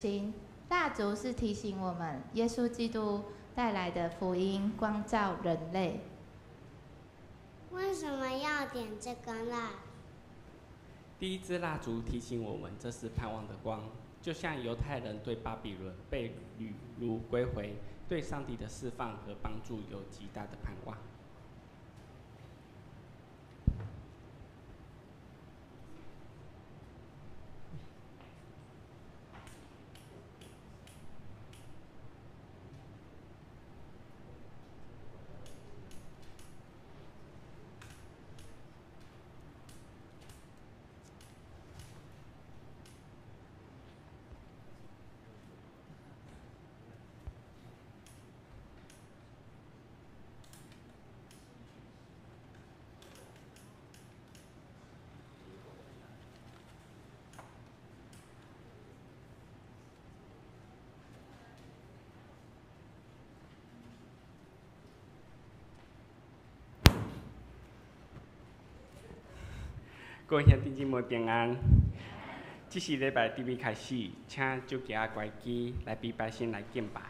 心。蠟燭是提醒我們，耶穌基督帶來的福音光照人類。為什麼要點這根蠟？第一支蠟燭提醒我們，這是盼望的光，就像猶太人對巴比倫被擄虜歸回，對上帝的釋放和幫助有極大的盼望。各位兄弟姊妹平安。這是禮拜準備開始，請手機仔關機，來禮拜先來敬拜。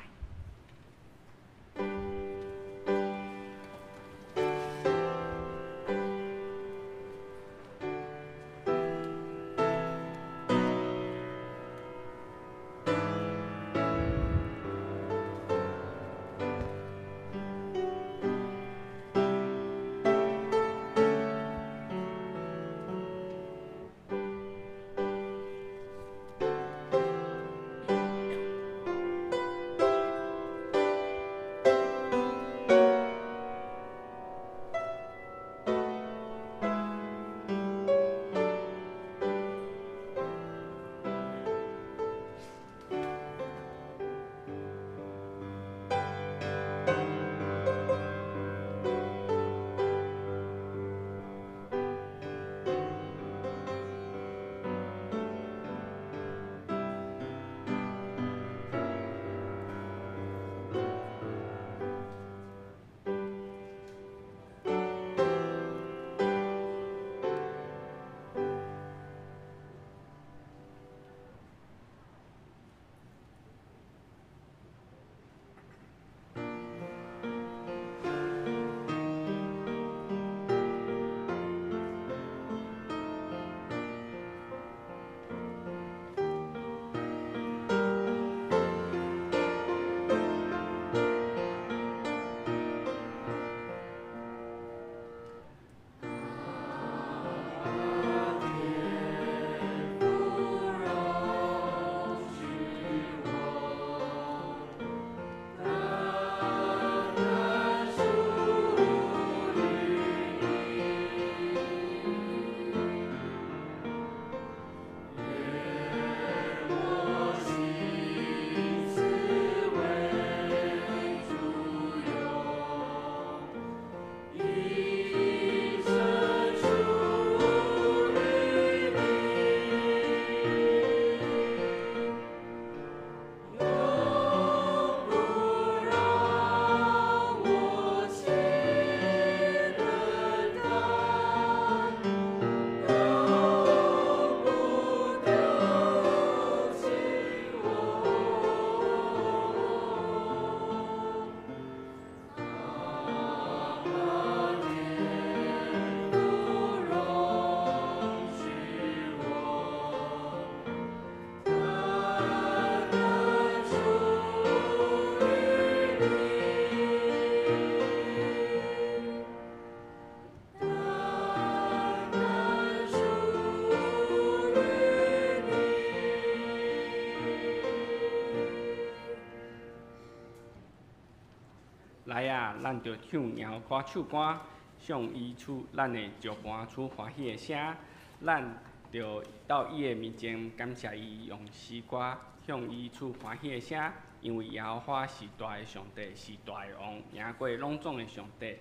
來啊，咱著唱搖歌唱歌，向伊出咱的石盤出歡喜的聲。咱著到伊的面前感謝伊，用詩歌向伊出歡喜的聲，因為耶和華是大的上帝，是大的王，贏過攏總的上帝。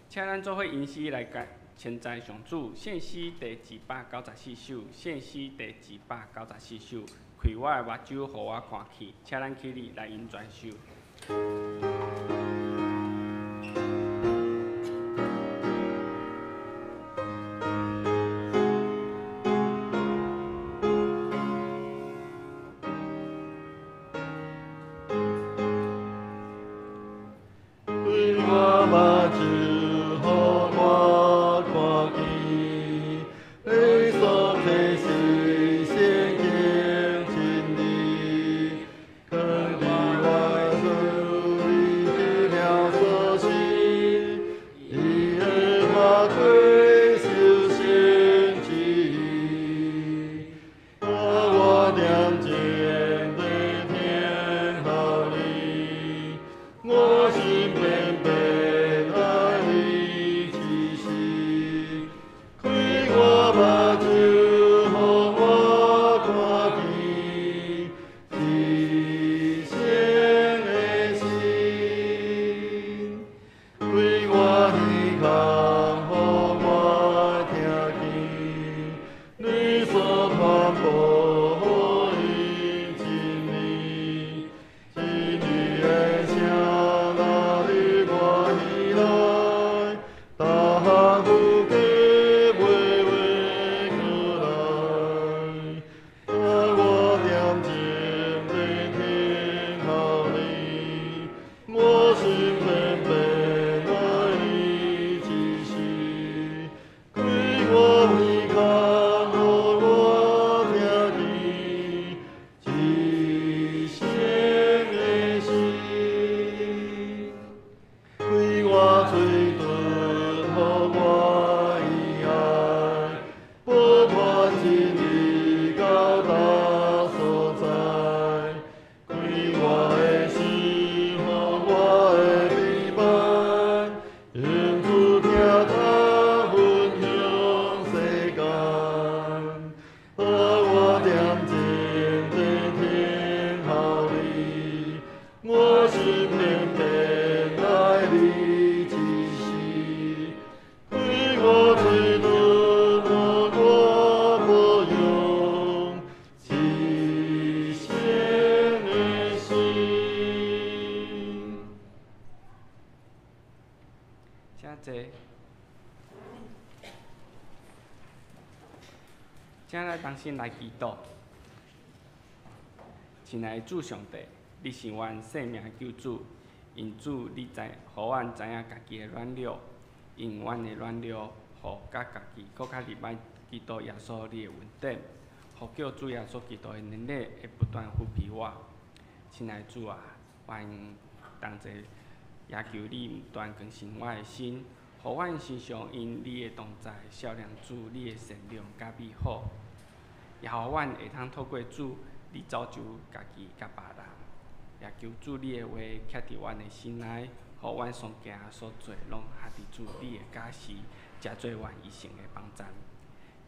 請咱做伙吟詩來稱讚上主，獻詩第294首，獻詩第294首，開我的目睭，予我看見，請咱起立來吟全首。济。请咱同心来祈祷。亲爱的主上帝，你是阮生命的救主，因主你知，予阮知影家己的软弱，用阮的软弱，予佮家己閣較入来基督耶稣你的恩典，予叫主耶稣基督的能力会不断覆庇我。亲爱的主啊，愿同齐也求你不断更新我的心，予阮身上因你的同在，照亮主你的善良佮美好，也予阮会通透过主你造就家己佮别人。也求主你的话徛伫阮的心内，予阮所行所做拢合伫主你的教示，才做阮一生的帮赞。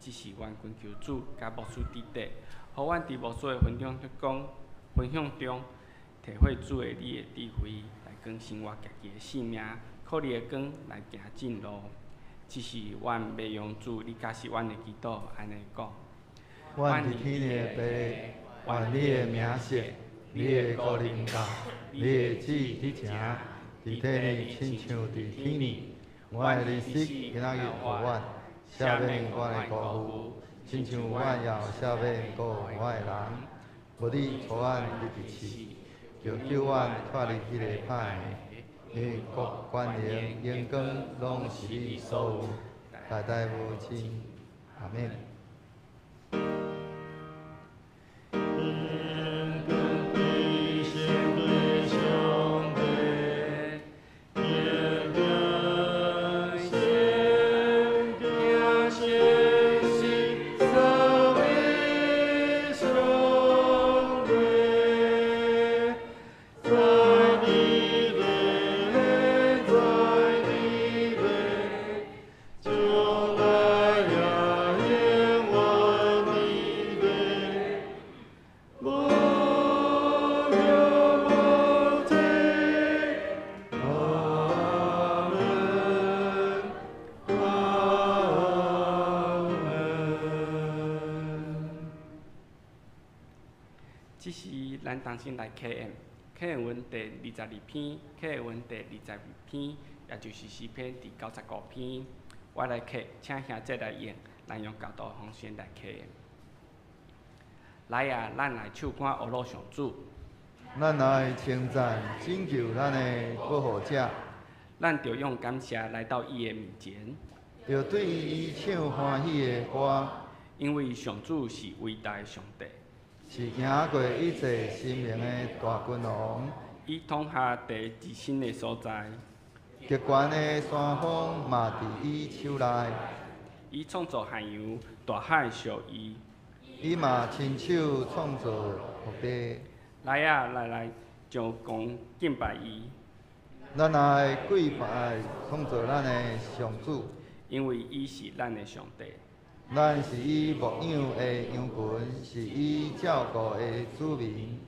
这是阮恳求主佮牧师弟弟，予阮伫牧师的分享中，体会主的你的智慧，来更新我家己的生命，靠你的光来行正路。这是阮欲用主你教示阮的祈祷，按呢讲。阮伫天的父，愿你的名圣，你的国临到，你的旨意伫成，伫地亲像伫天呢。阮的日食今仔日予阮，赦免阮的辜负，亲像阮也有赦免辜负阮的人。无你带阮入去试，求救阮脫離彼個歹的，因為國、權能、榮光，攏是你所有，代代無盡。阿們。这时，咱同心来启用，启用文第二十二篇，启用文第二十二篇，也就是诗篇第95篇。我来启，请兄弟来用，咱用教导方式来启用。来啊，咱来唱歌呵咾上主。咱来称赞拯救咱的保护者。咱著用感谢来到伊的面前。著对伊唱欢喜的歌。因為上主是偉大的上帝。是行過一切神明的大君王。伊統轄地至深的所在。極懸的山峰嘛佇伊手內。伊創造海洋，大海屬伊。伊嘛親手創造陸地。來啊，來，將功敬拜伊。咱來跪拜創造咱的上主。因為伊是咱的上帝。咱是伊牧養的羊群，是伊照顧的子民。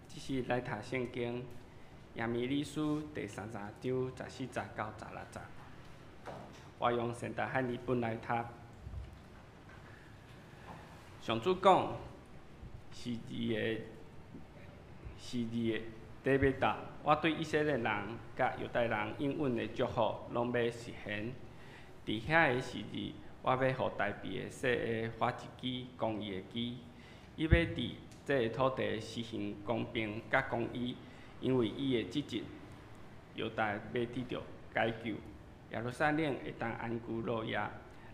這是來讀聖經，耶米利書第33章14節到16節。我用現代漢語本來讀。上主講，時日的底欲到，我對以色列人佮猶太人應允的祝福，攏欲實現。佇遐个時日，我欲予大衛的世下發一支公義的枝，伊欲佇這个土地實行公平佮公義，因為伊的職責，猶大欲得著解救，耶路撒冷會當安居樂業，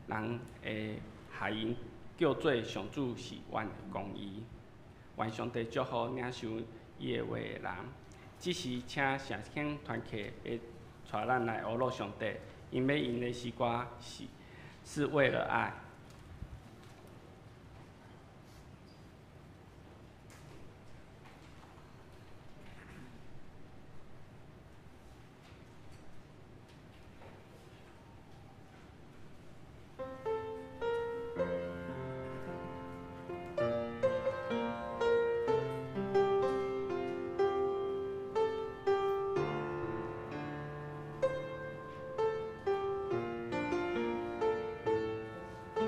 人會予𪜶叫做上主是阮的公義。願上帝祝福領受伊的話的人。這時，請聖經團契欲帶咱來呵咾上帝，𪜶欲用的詩歌是為了愛。是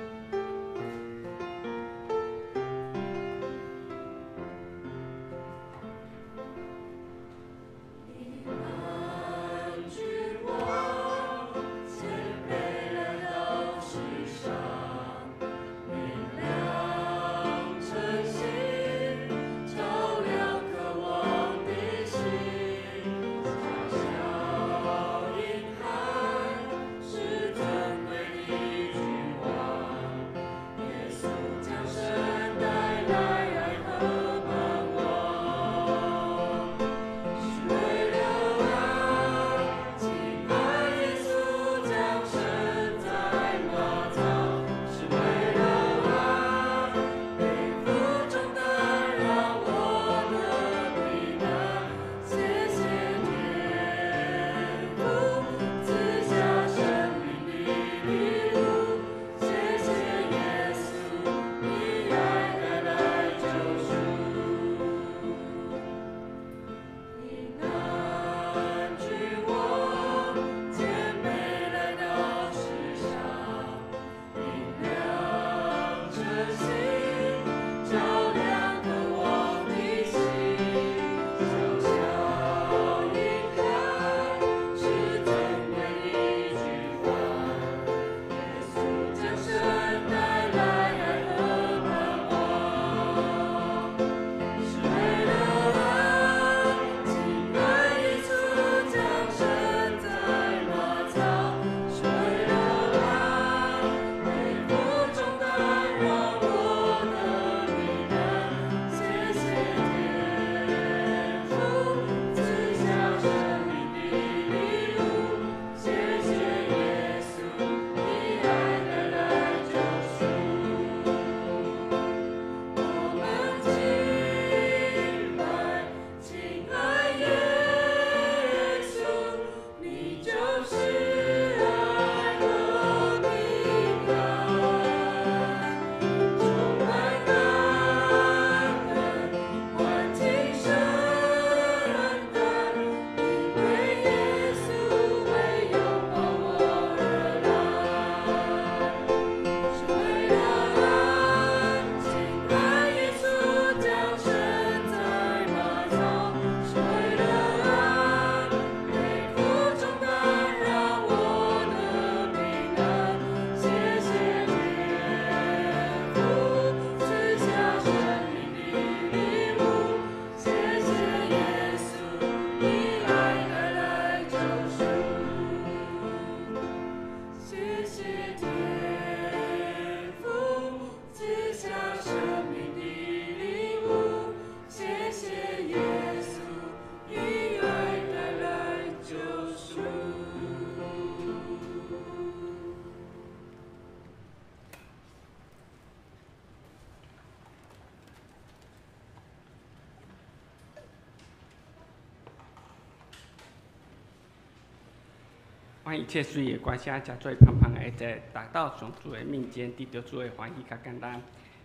阮一切水的歌聲，誠做芳芳的節，達到上主的面前，得著主的歡喜較簡單。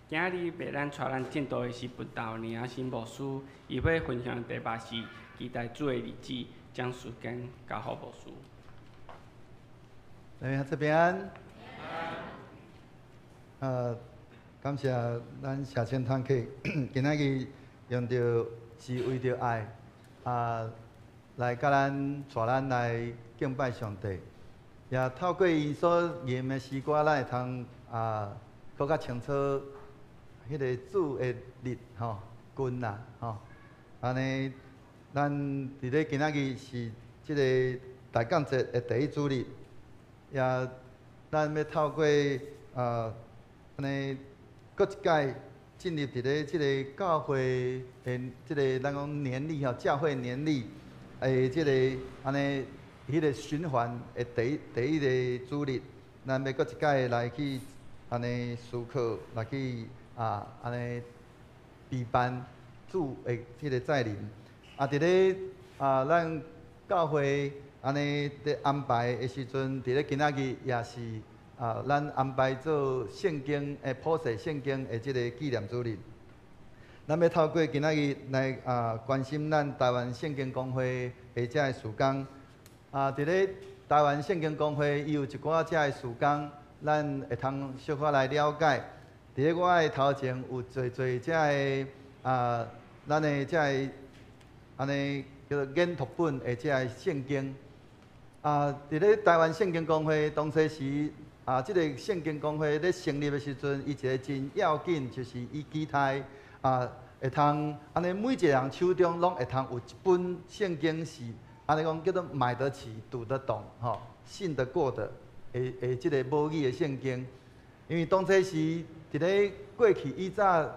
今仔日袂咱帶咱進度的是奮鬥年仔新牧師，伊欲分享的題目是期待主的日子，將時間交予牧師。來，這邊，感謝咱社青團契，今仔日用著是為著愛，來佮咱帶咱來敬拜上帝，也透過𪜶所吟的詩歌，咱會通閣較清楚彼个主的日吼近啦吼。按呢，咱佇咧今仔日是這个大降節的第一主日，也咱欲透過按呢，閣一擺進入佇咧這个教會的這个咱講年曆吼，教會年曆的這个按呢，彼个循環的第一个主日，咱欲閣一擺來去按呢思考，來去按呢備辦主的這个再臨。佇咧咱教會按呢佇安排的時陣，佇咧今仔日也是咱安排做聖經的普世聖經的這个紀念主日。咱欲透過今仔日來關心咱台灣聖經公會的這个事工。佇咧台灣聖經公會，伊有一寡這个事工，咱會通小可來了解。佇咧我的頭前有濟濟這个咱的這个按呢叫做研讀本的這个聖經。佇咧台灣聖經公會當初時，這个聖經公會咧成立的時陣，伊一个真要緊，就是伊期待會通按呢每一个人手中攏會通有一本聖經是按呢講叫做買得起、讀得懂、吼信得過的的這个母語的聖經。因為當初時佇咧過去以早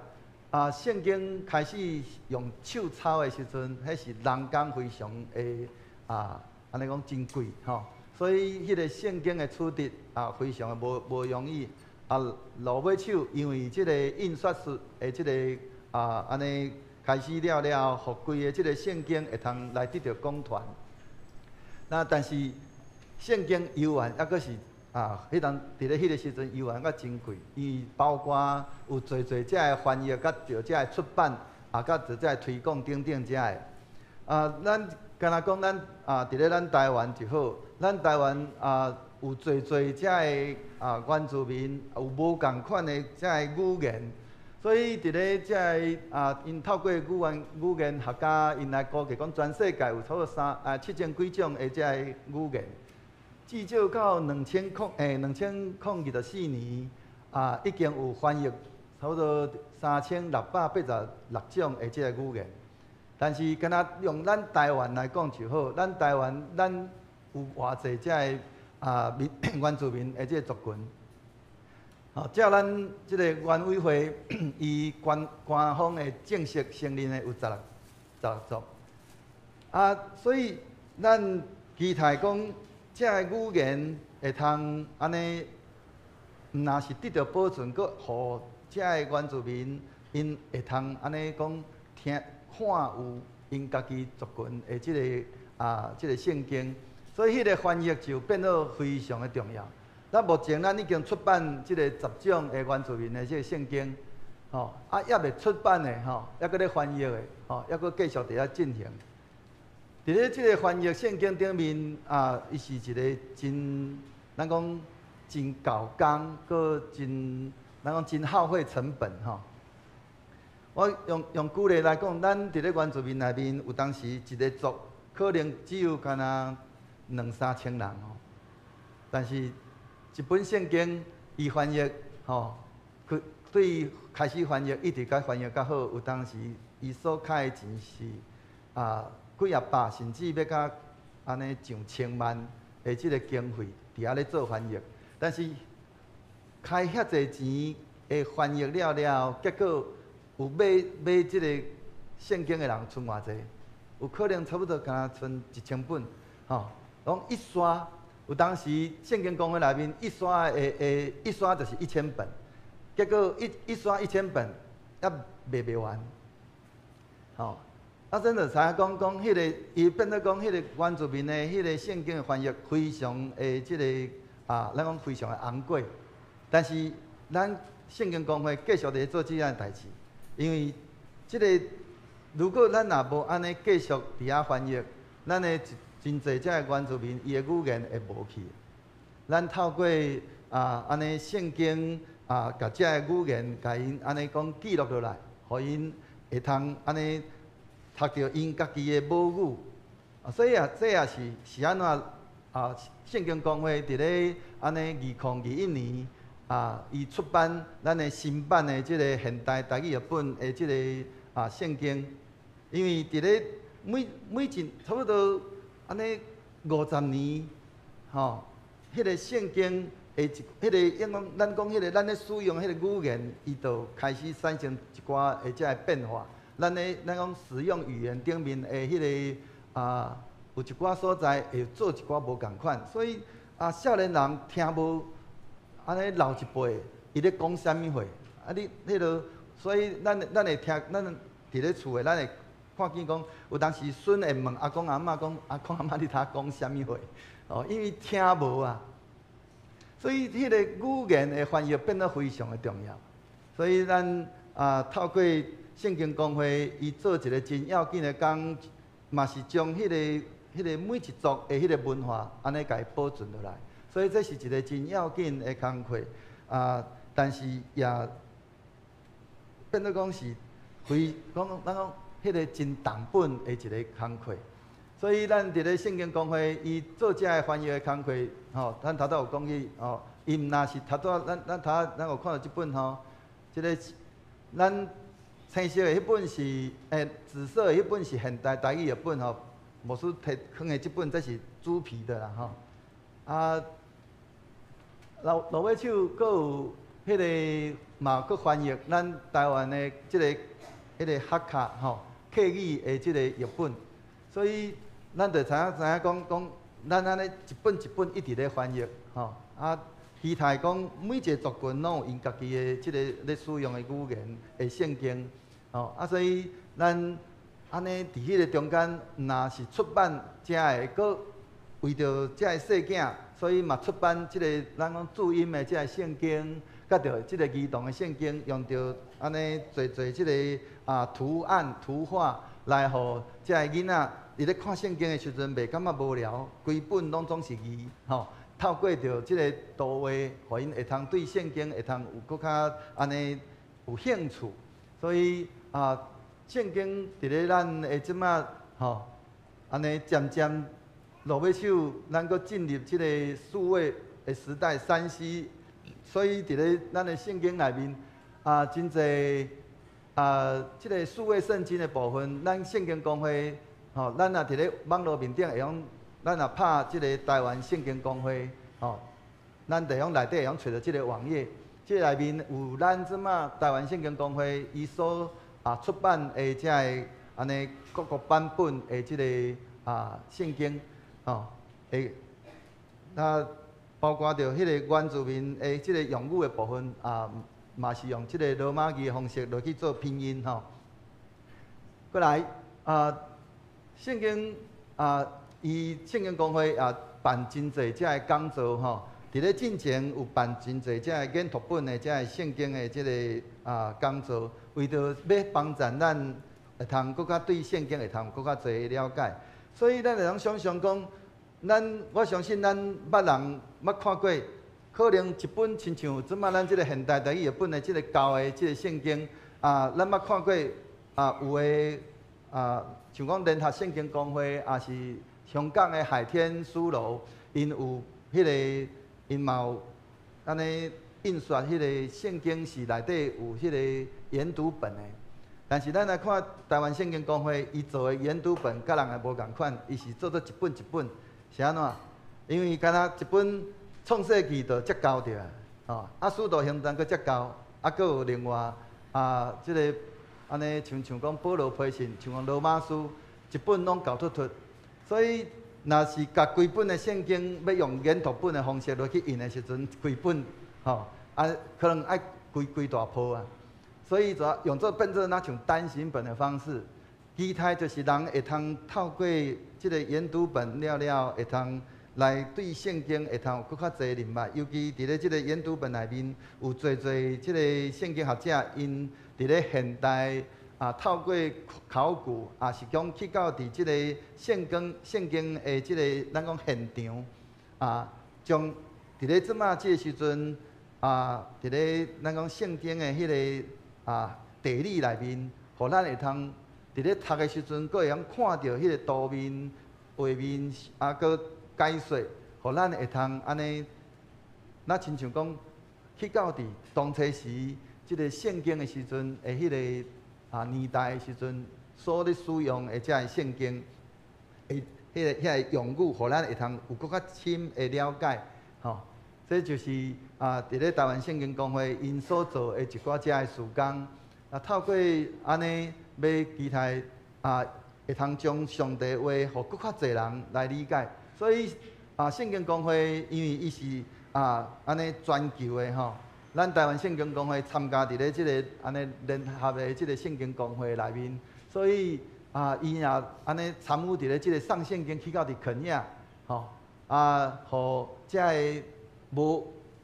聖經開始用手抄的時陣，彼是人工非常的按呢講真貴吼，所以彼个聖經的取得非常的無容易。落尾手，因為這个印刷術的這个按呢開始了了後，予規个這个聖經會通來得著廣傳。那但是聖經猶原猶閣是彼當佇咧彼个時陣猶原閣真貴，伊包括有濟濟這个翻譯，佮著這个出版，佮著這个推廣等等這个。咱敢若講咱佇咧咱台灣就好，咱台灣有濟濟這个原住民有無仝款的這个語言，所以佇咧這个𪜶透過語言學家𪜶來估計講，全世界有差不多7000幾種的這個語言，至少到2024年已經有翻譯差不多3686種的這个語言。但是，敢若用咱台灣來講就好，咱台灣咱有偌濟這个原住民的這个族群。吼，照咱這个原委會，伊官方的正式承認的有十六族。所以咱期待講，這个語言會通按呢，毋若是得著保存，閣予這个原住民𪜶會通按呢講聽看有𪜶家己族群的這个聖經，所以彼个翻譯就變做非常的重要。咱目前咱已經出版這个十種的原住民的這个聖經，吼，猶未出版的吼，猶閣咧翻譯的，吼，猶閣繼續佇遐進行。佇咧這个翻譯聖經頂面伊是一个真，咱講真厚工，閣真，咱講真耗費成本吼。我用舉例來講，咱佇咧原住民內面，有當時一个族可能只有敢若兩三千人吼，但是一本聖經伊翻譯吼，佢對開始翻譯一直共翻譯較好，有當時伊所開的錢是幾仔百，甚至欲較按呢上千萬的這个經費佇遐咧做翻譯，但是開遐濟錢的翻譯了了後，結果有買這个聖經的人賰偌濟？有可能差不多敢若賰1000本，吼，攏一刷。有當時聖經公會內面一刷的一刷就是1000本，結果一刷一千本，猶賣袂完，吼。啊，咱就知影講講彼个，伊變做講彼个原住民的彼个聖經的翻譯非常的這个啊，咱講非常的昂貴。但是咱聖經公會繼續佇咧做這樣的代誌，因為這个如果咱若無按呢繼續佇遐翻譯，咱的真濟這个原住民伊的語言會無去。咱透過啊按呢聖經啊，共這个語言共𪜶按呢講記錄落來，予𪜶會通按呢讀著𪜶家己的母語。啊，所以啊，這也是是按怎啊？聖經公會佇咧按呢2021年啊，伊出版咱的新版的這个現代台語譯本的這个啊聖經，因為佇咧每每一差不多按呢50年，吼，彼个聖經的一彼个應講，咱講彼个咱咧使用彼个語言，伊就開始產生一寡的這个變化。咱咧咱講使用語言頂面的彼个啊，有一寡所在會做一寡無仝款，所以啊，少年人聽無按呢老一輩伊咧講啥物話，啊你彼落，所以咱咱會聽，咱佇咧厝的，咱會看見講，有當時孫會問阿公阿嬤講，阿公阿嬤你頭講啥物話？哦，因為聽無啊，所以彼個語言的翻譯變得非常的重要。所以咱啊透過聖經公會，伊做一個真要緊的工，嘛是將彼個每一族的彼個文化，按呢共伊保存落來。所以這是一個真要緊的工課啊，但是也變做講是非講咱講彼個真重本的一個工課。所以咱佇咧聖經公會，伊做這个翻譯的工課，吼，咱頭拄有講起，吼，伊毋若是頭拄咱咱頭咱有看著這本吼，這个咱青色的彼本是，紫色的彼本是現代台語譯本吼，牧師提囥的這本這是豬皮的啦吼。啊，落落尾手閣有彼个嘛，閣翻譯咱台灣的這个彼个客家吼客語的這个譯本，所以咱就知影知影講講，咱按呢一本一本一直咧翻譯吼，啊，期待講每一個族群攏有𪜶家己的這个咧使用的語言的聖經，吼啊，所以咱按呢佇彼个中間，毋若是出版遮个，閣為著遮个細囝，所以嘛出版這个咱講注音的這个聖經，佮著這个兒童的聖經，用著按呢濟濟這个啊圖案圖畫來予遮个囡仔佇咧看聖經的時陣，袂感覺無聊，規本攏總是字，吼。透過著這个圖畫，予𪜶會通對聖經會通有閣較按呢有興趣。所以啊，聖經佇咧咱的這馬吼，按呢漸漸落尾手，咱閣進入這个數位的時代，3C。所以佇咧咱的聖經內面啊，真濟啊，這个數位聖經的部分，咱聖經公會吼，咱若佇咧網路面頂會用。咱若拍這个台灣聖經公會，吼，咱就用內底會用揣著這个網頁，這內面有咱這馬台灣聖經公會伊所啊出版的這个按呢各個版本的這个啊聖經，吼，會那包括著彼個原住民的這个用語的部分啊，嘛是用這个羅馬字的方式落去做拼音吼。過來啊，聖經啊。伊聖經公會也辦真濟這个講座吼，佇咧進前有辦真濟這个研讀本的這个聖經的這个啊講座，為著欲幫助咱會通閣較對聖經會通閣較濟了解，所以咱會通想像講，咱我相信咱捌人捌看過，可能一本親像這馬咱這个現代台語譯本的這个舊的這个聖經啊，咱捌看過啊，有的啊，像講聯合聖經公會也是。香港的海天書樓，𪜶有彼个，𪜶嘛有按呢印刷彼个聖經是內底有彼个研讀本的。但是咱來看台灣聖經公會，伊做的研讀本，佮人的無仝款，伊是做做一本一本，是按怎？因為敢若一本創世記就遮厚著啊，吼，啊使徒行傳閣遮厚，啊閣有另外啊，這个按呢像像講保羅批信，像講羅馬書，一本攏厚禿禿。所以，若是共規本的聖經欲用研讀本的方式落去印的時陣，規本吼啊，可能愛規規大簿啊。所以就用做變做若像單行本的方式，期待就是人會通透過這个研讀本了了，會通來對聖經會通有閣較濟認捌。尤其佇咧這个研讀本內面，有濟濟這个聖經學者，𪜶佇咧現代啊，透過考古，也是講去到佇這个聖經的這个咱講現場啊，將佇咧這馬這个時陣啊，佇咧咱講聖經的彼个啊地理內面，予咱會通佇咧讀的時陣，閣會曉看著彼个圖面、畫面，啊，閣解說，予咱會通按呢，若親像講去到佇當初時這个聖經的時陣的彼个啊年代的時陣，所咧使用的這个聖經的彼個遐個用語，予咱會通有閣較深的了解，吼。這就是啊，佇咧台灣聖經公會𪜶所做的一寡這个事工，啊，透過按呢，欲期待啊，會通將上帝話，予閣較濟人來理解。所以啊，聖經公會因為伊是啊按呢全球的吼，咱台灣聖經公會參加佇咧這个按呢聯合的這个聖經公會內面，所以啊，伊也按呢參與佇咧這个送聖經去到佇肯亞，吼啊，予遮个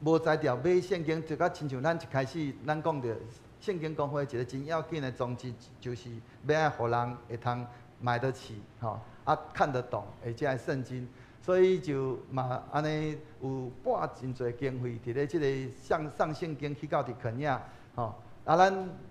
無才調買聖經，就佮親像咱一開始咱講著聖經公會一个真要緊的宗旨，就是欲愛予人會通買得起，吼啊看得懂的這个聖經，所以就嘛按呢有撥真濟經費佇咧這个送聖經去到佇肯亞，吼啊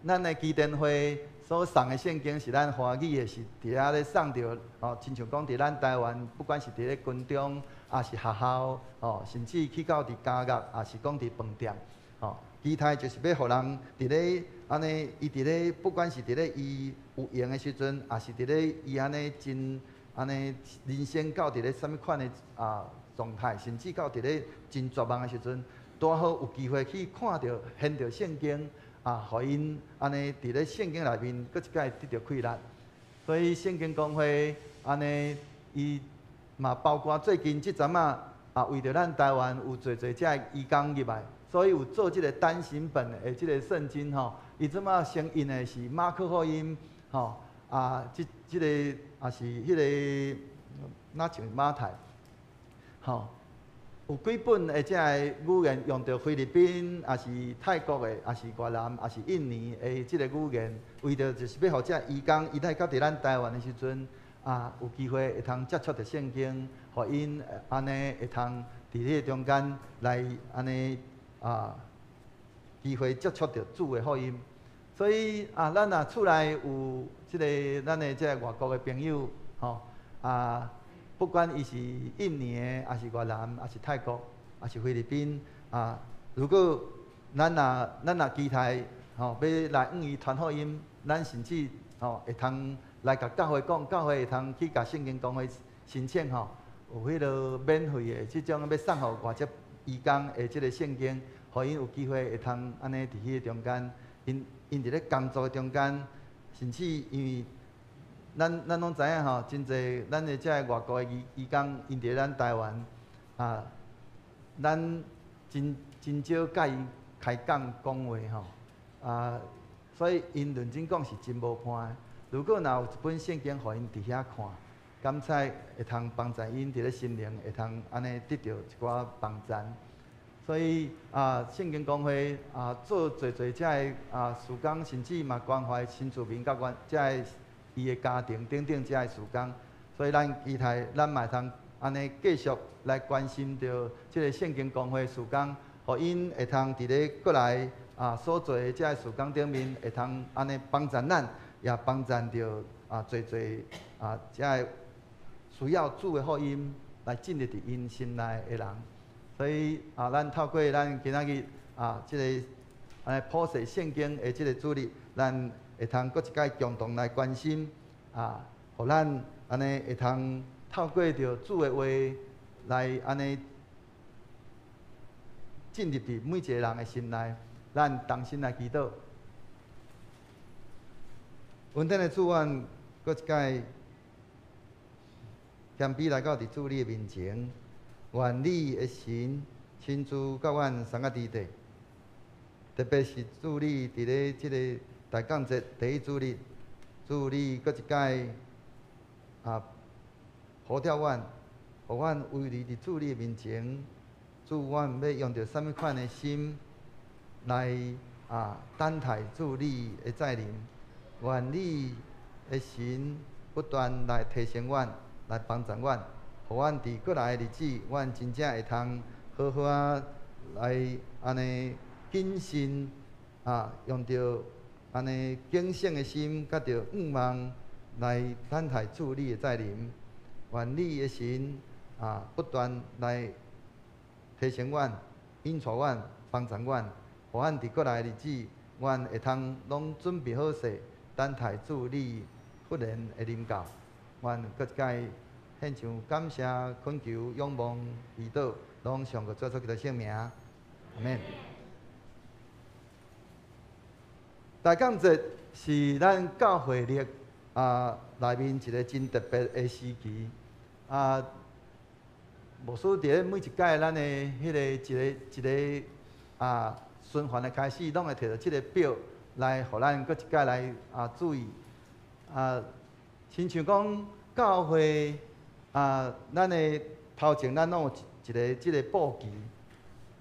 咱的基甸會所送的聖經是咱華語的，是佇遐咧送著，吼，親像講佇咱台灣，不管是佇咧軍中，抑是學校，吼，甚至去到佇監獄，抑是講佇飯店，吼，期待就是欲予人佇咧按呢，伊佇咧不管是佇咧伊有閒的時陣，抑是佇咧伊按呢真按呢人生到佇咧啥物款的啊狀態，甚至到佇咧真絕望的時陣，拄好有機會去看著、掀著聖經。啊，予𪜶按呢佇咧聖經內面，閣一擺得著氣力。所以聖經公會按呢，伊嘛包括最近這陣仔啊，為著咱台灣有濟濟遮个移工入來，所以有做這个單行本的這个聖經吼。伊這馬先印的是馬可福音吼，啊，這个也是彼个若像馬太，吼。有幾本的這个語言用著菲律賓，抑是泰國的，抑是越南，抑是印尼的這个語言，為著就是欲予這移工，伊來到佇咱台灣的時陣，啊，有機會會通接觸著聖經，予𪜶按呢會通佇彼个中間來按呢啊，機會接觸著主的福音。所以啊，咱若厝內有這个咱的這个外國的朋友，吼啊。不管伊是印尼的，抑是越南，抑是泰國，抑是菲律賓啊，如果咱若期待吼，欲來向伊傳福音，咱甚至吼會通來共教會講，教會會通去共聖經公會申請吼，有彼个免費的這種欲送予外籍移工的這个聖經，予𪜶有機會會通按呢佇彼个中間，𪜶佇咧工作的中間，甚至因為。咱攏知影吼，真濟咱的這个外國的移工，𪜶佇咱台灣啊，咱真少共𪜶開講講話吼，啊，所以𪜶認真講是真無伴的。如果若有一本聖經予𪜶佇遐看，敢猜會通幫助𪜶佇咧心靈會通按呢得著一寡幫助。所以啊，聖經公會啊做濟濟這个啊事工，甚至嘛關懷新住民佮阮這个。伊的家庭等等遮个事工，所以咱期待咱嘛會通按呢繼續來關心著這个聖經公會事工，予𪜶會通佇咧國內啊所做的遮个事工頂面，會通按呢幫助咱，也幫助著啊濟濟啊遮个需要主的福音來進入佇𪜶心內的人。所以啊，咱透過咱今仔日啊這个按呢普世聖經的這个主日，咱會通閣一擺共同來關心啊，予咱按呢會通透過著主的話來按呢進入佇每一个人的心內，咱同心來祈禱。恩典的主，阮閣一擺謙卑來到佇主你的面前，願你的神親自佮阮相佮佇底，特別是主你佇咧這个大降節第一主日，主你閣一擺啊，呼召阮，予阮位立佇主你的面前。主，阮欲用著啥物款的心來啊等待主你的再臨。願你的神不斷來提醒阮，來幫助阮，予阮佇過來的日子，阮真正會通好好仔來按呢謹慎啊，用著按呢警醒的心，佮著向望來等待主你的再臨。願你的神啊，不斷來提醒阮、引帶阮、幫助阮，予阮佇過來的日子，阮會通攏準備好勢，等待主你忽然的臨到。阮閣一擺獻上感謝、懇求、仰望、祈禱，攏奉主耶穌基督聖名，阿們。大降節是咱教會曆啊內面一個真特別的時期啊。牧師佇咧每一屆咱的彼个一个一个啊循環的開始，攏會提著這个表來，予咱閣一擺來啊注意啊。親像講教會啊，咱的頭前咱攏有一個這個布旗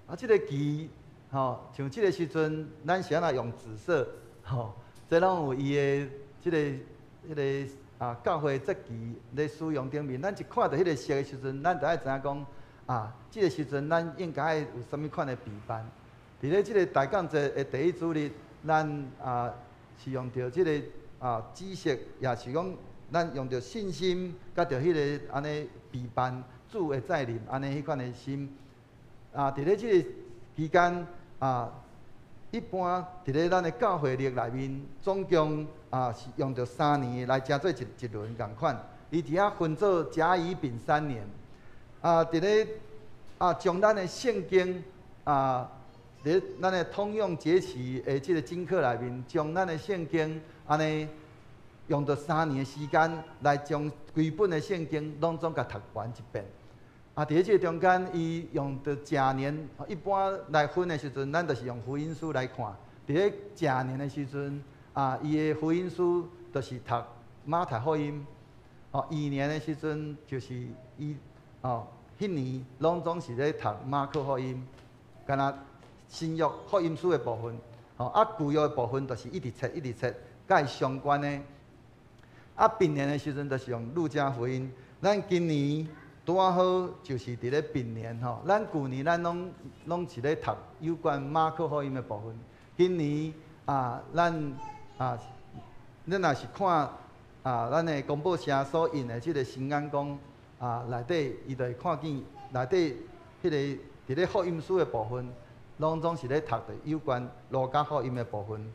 啊，這個旗吼，像這個時陣咱是按怎用紫色吼，這攏有伊的這个彼个。啊，教會節旗咧使用頂面，咱一看著彼个色的時陣，咱就愛知影講，啊，這个時陣咱應該愛有啥物款的備辦。佇咧這个大降節的第一主日，咱啊是用著這个啊紫色，也是講咱用著信心，佮著彼个按呢備辦主的再臨，按呢彼款的心。啊，佇咧這个期間啊，一般佇咧咱的教會曆內面，總共啊是用著三年來成做一一輪仝款，伊佇遐分做甲乙丙三年。啊，佇咧啊將咱的聖經啊，佇咧咱的通用節期的這个經課內面，將咱的聖經按呢用著三年的時間來將規本的聖經攏總共讀完一遍。啊，佇咧這个中間，伊用著甲年，一般來分的時陣，咱就是用福音書來看。佇咧甲年的時陣，啊，伊的福音書就是讀馬太福音。哦，乙年的時陣就是伊哦，彼年攏總是咧讀馬可福音，敢若新約福音書的部分。哦，啊舊約的部分就是一直冊一直冊，佮伊相關的。啊，丙年的時陣就是用路加福音。咱今年拄仔好就是佇咧丙年吼，咱舊年咱攏攏是咧讀有關馬可福音的部分。今年啊，咱啊，咱若是看啊，咱的公報社所印的這个新眼光啊，內底伊就會看見內底彼个佇咧福音書的部分，攏總是咧讀著有關路加福音的部分。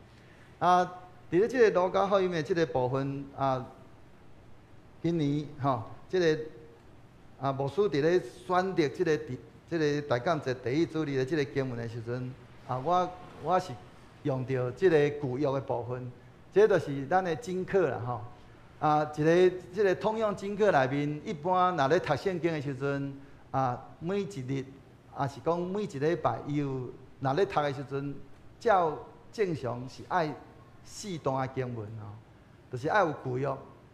啊，佇咧這个路加福音的這个部分啊，今年吼，這个啊，牧師佇咧選擇這个佇這个大降節第一主日的這个經文的時陣，啊，我我是用著這个舊約的部分，這就是咱的經課啦吼。啊，一个這个通用經課內面，一般若咧讀聖經的時陣，啊，每一日，也是講每一禮拜，伊有若咧讀的時陣，照正常是愛四段的經文吼，就是愛有舊約，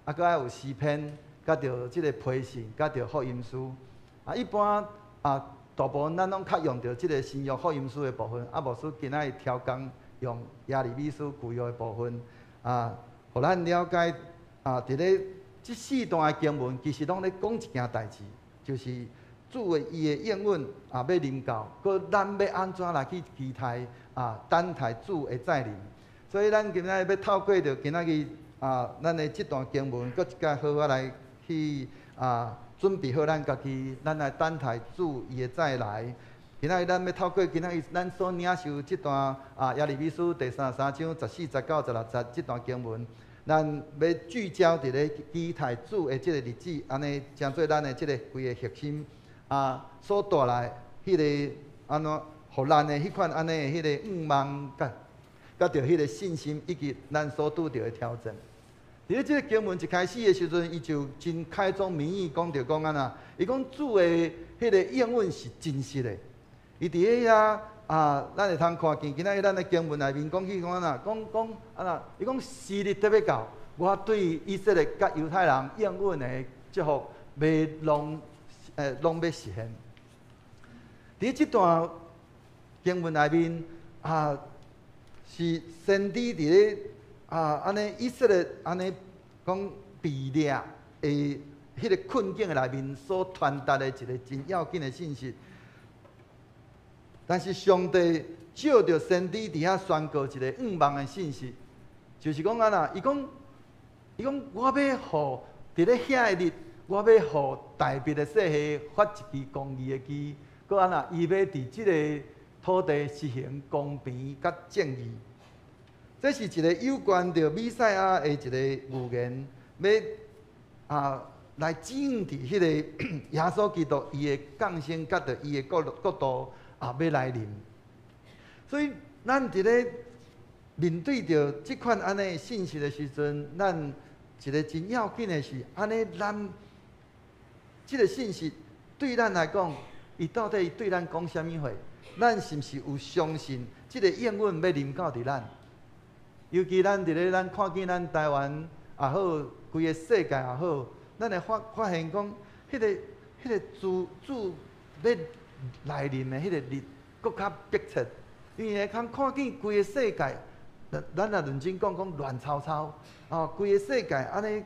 啊，閣愛有詩篇。佮著這个批信，佮著福音書，啊，一般啊，大部分咱攏較用著這个新約福音書的部分，啊，牧師今仔日調工用耶利米書舊約的部分，啊，予咱了解啊，佇咧這四段的經文，其實攏咧講一件代誌，就是主的伊的應允啊，欲臨到，閣咱欲按怎來去期待啊，等待主的再臨。所以咱今仔日欲透過著今仔日啊，咱的這段經文，閣一擺好好來去啊，準備好咱家己，咱來等待主伊的再來。今仔日咱欲透過今仔日咱所領受這段啊耶利米書第33章14、19、16節這段經文，咱欲聚焦佇咧期待主的這个日子，按呢成做咱的這个規个核心啊，所帶來彼个按怎，予咱的彼款按呢的彼个向望，佮佮著彼个信心，以及咱所拄著的挑戰。佇咧這个經文一開始的時陣，伊就真開宗明義講著講按怎，伊講主的彼个應允是真實的。伊佇咧遐啊，咱會通看見今仔日咱的經文內面講起講按怎，講講按怎，伊講時日得欲到，我對以色列佮猶太人應允的祝福，欲攏欲實現。佇這段經文內面啊，是先知佇咧啊，按呢以色列按呢講被掠的彼个困境的內面所傳達的一個真要緊的信息。但是上帝藉著先知佇遐宣告一個向望的信息，就是講按怎，伊講我欲予佇咧遐個日，我欲予大衛的世系發一支公義的枝，閣按怎，伊欲佇這个土地實行公平佮正義。這是一個有關著彌賽亞的一個預言，欲來指向佇彼个耶穌基督伊的降生，佮著伊的國度欲來臨。所以，咱佇咧面對著這款按呢信息的時陣，咱一個真要緊的是，按呢咱這个信息對咱來講，伊到底對咱講啥物話？咱是毋是有相信這个應允欲臨到佇咱？尤其咱佇咧咱看見咱台灣也好，規个世界也好，咱會發現講，彼个主欲來臨的彼个日，閣較迫切。因為會通看見規个世界，咱若認真講講亂糟糟，哦，規个世界按呢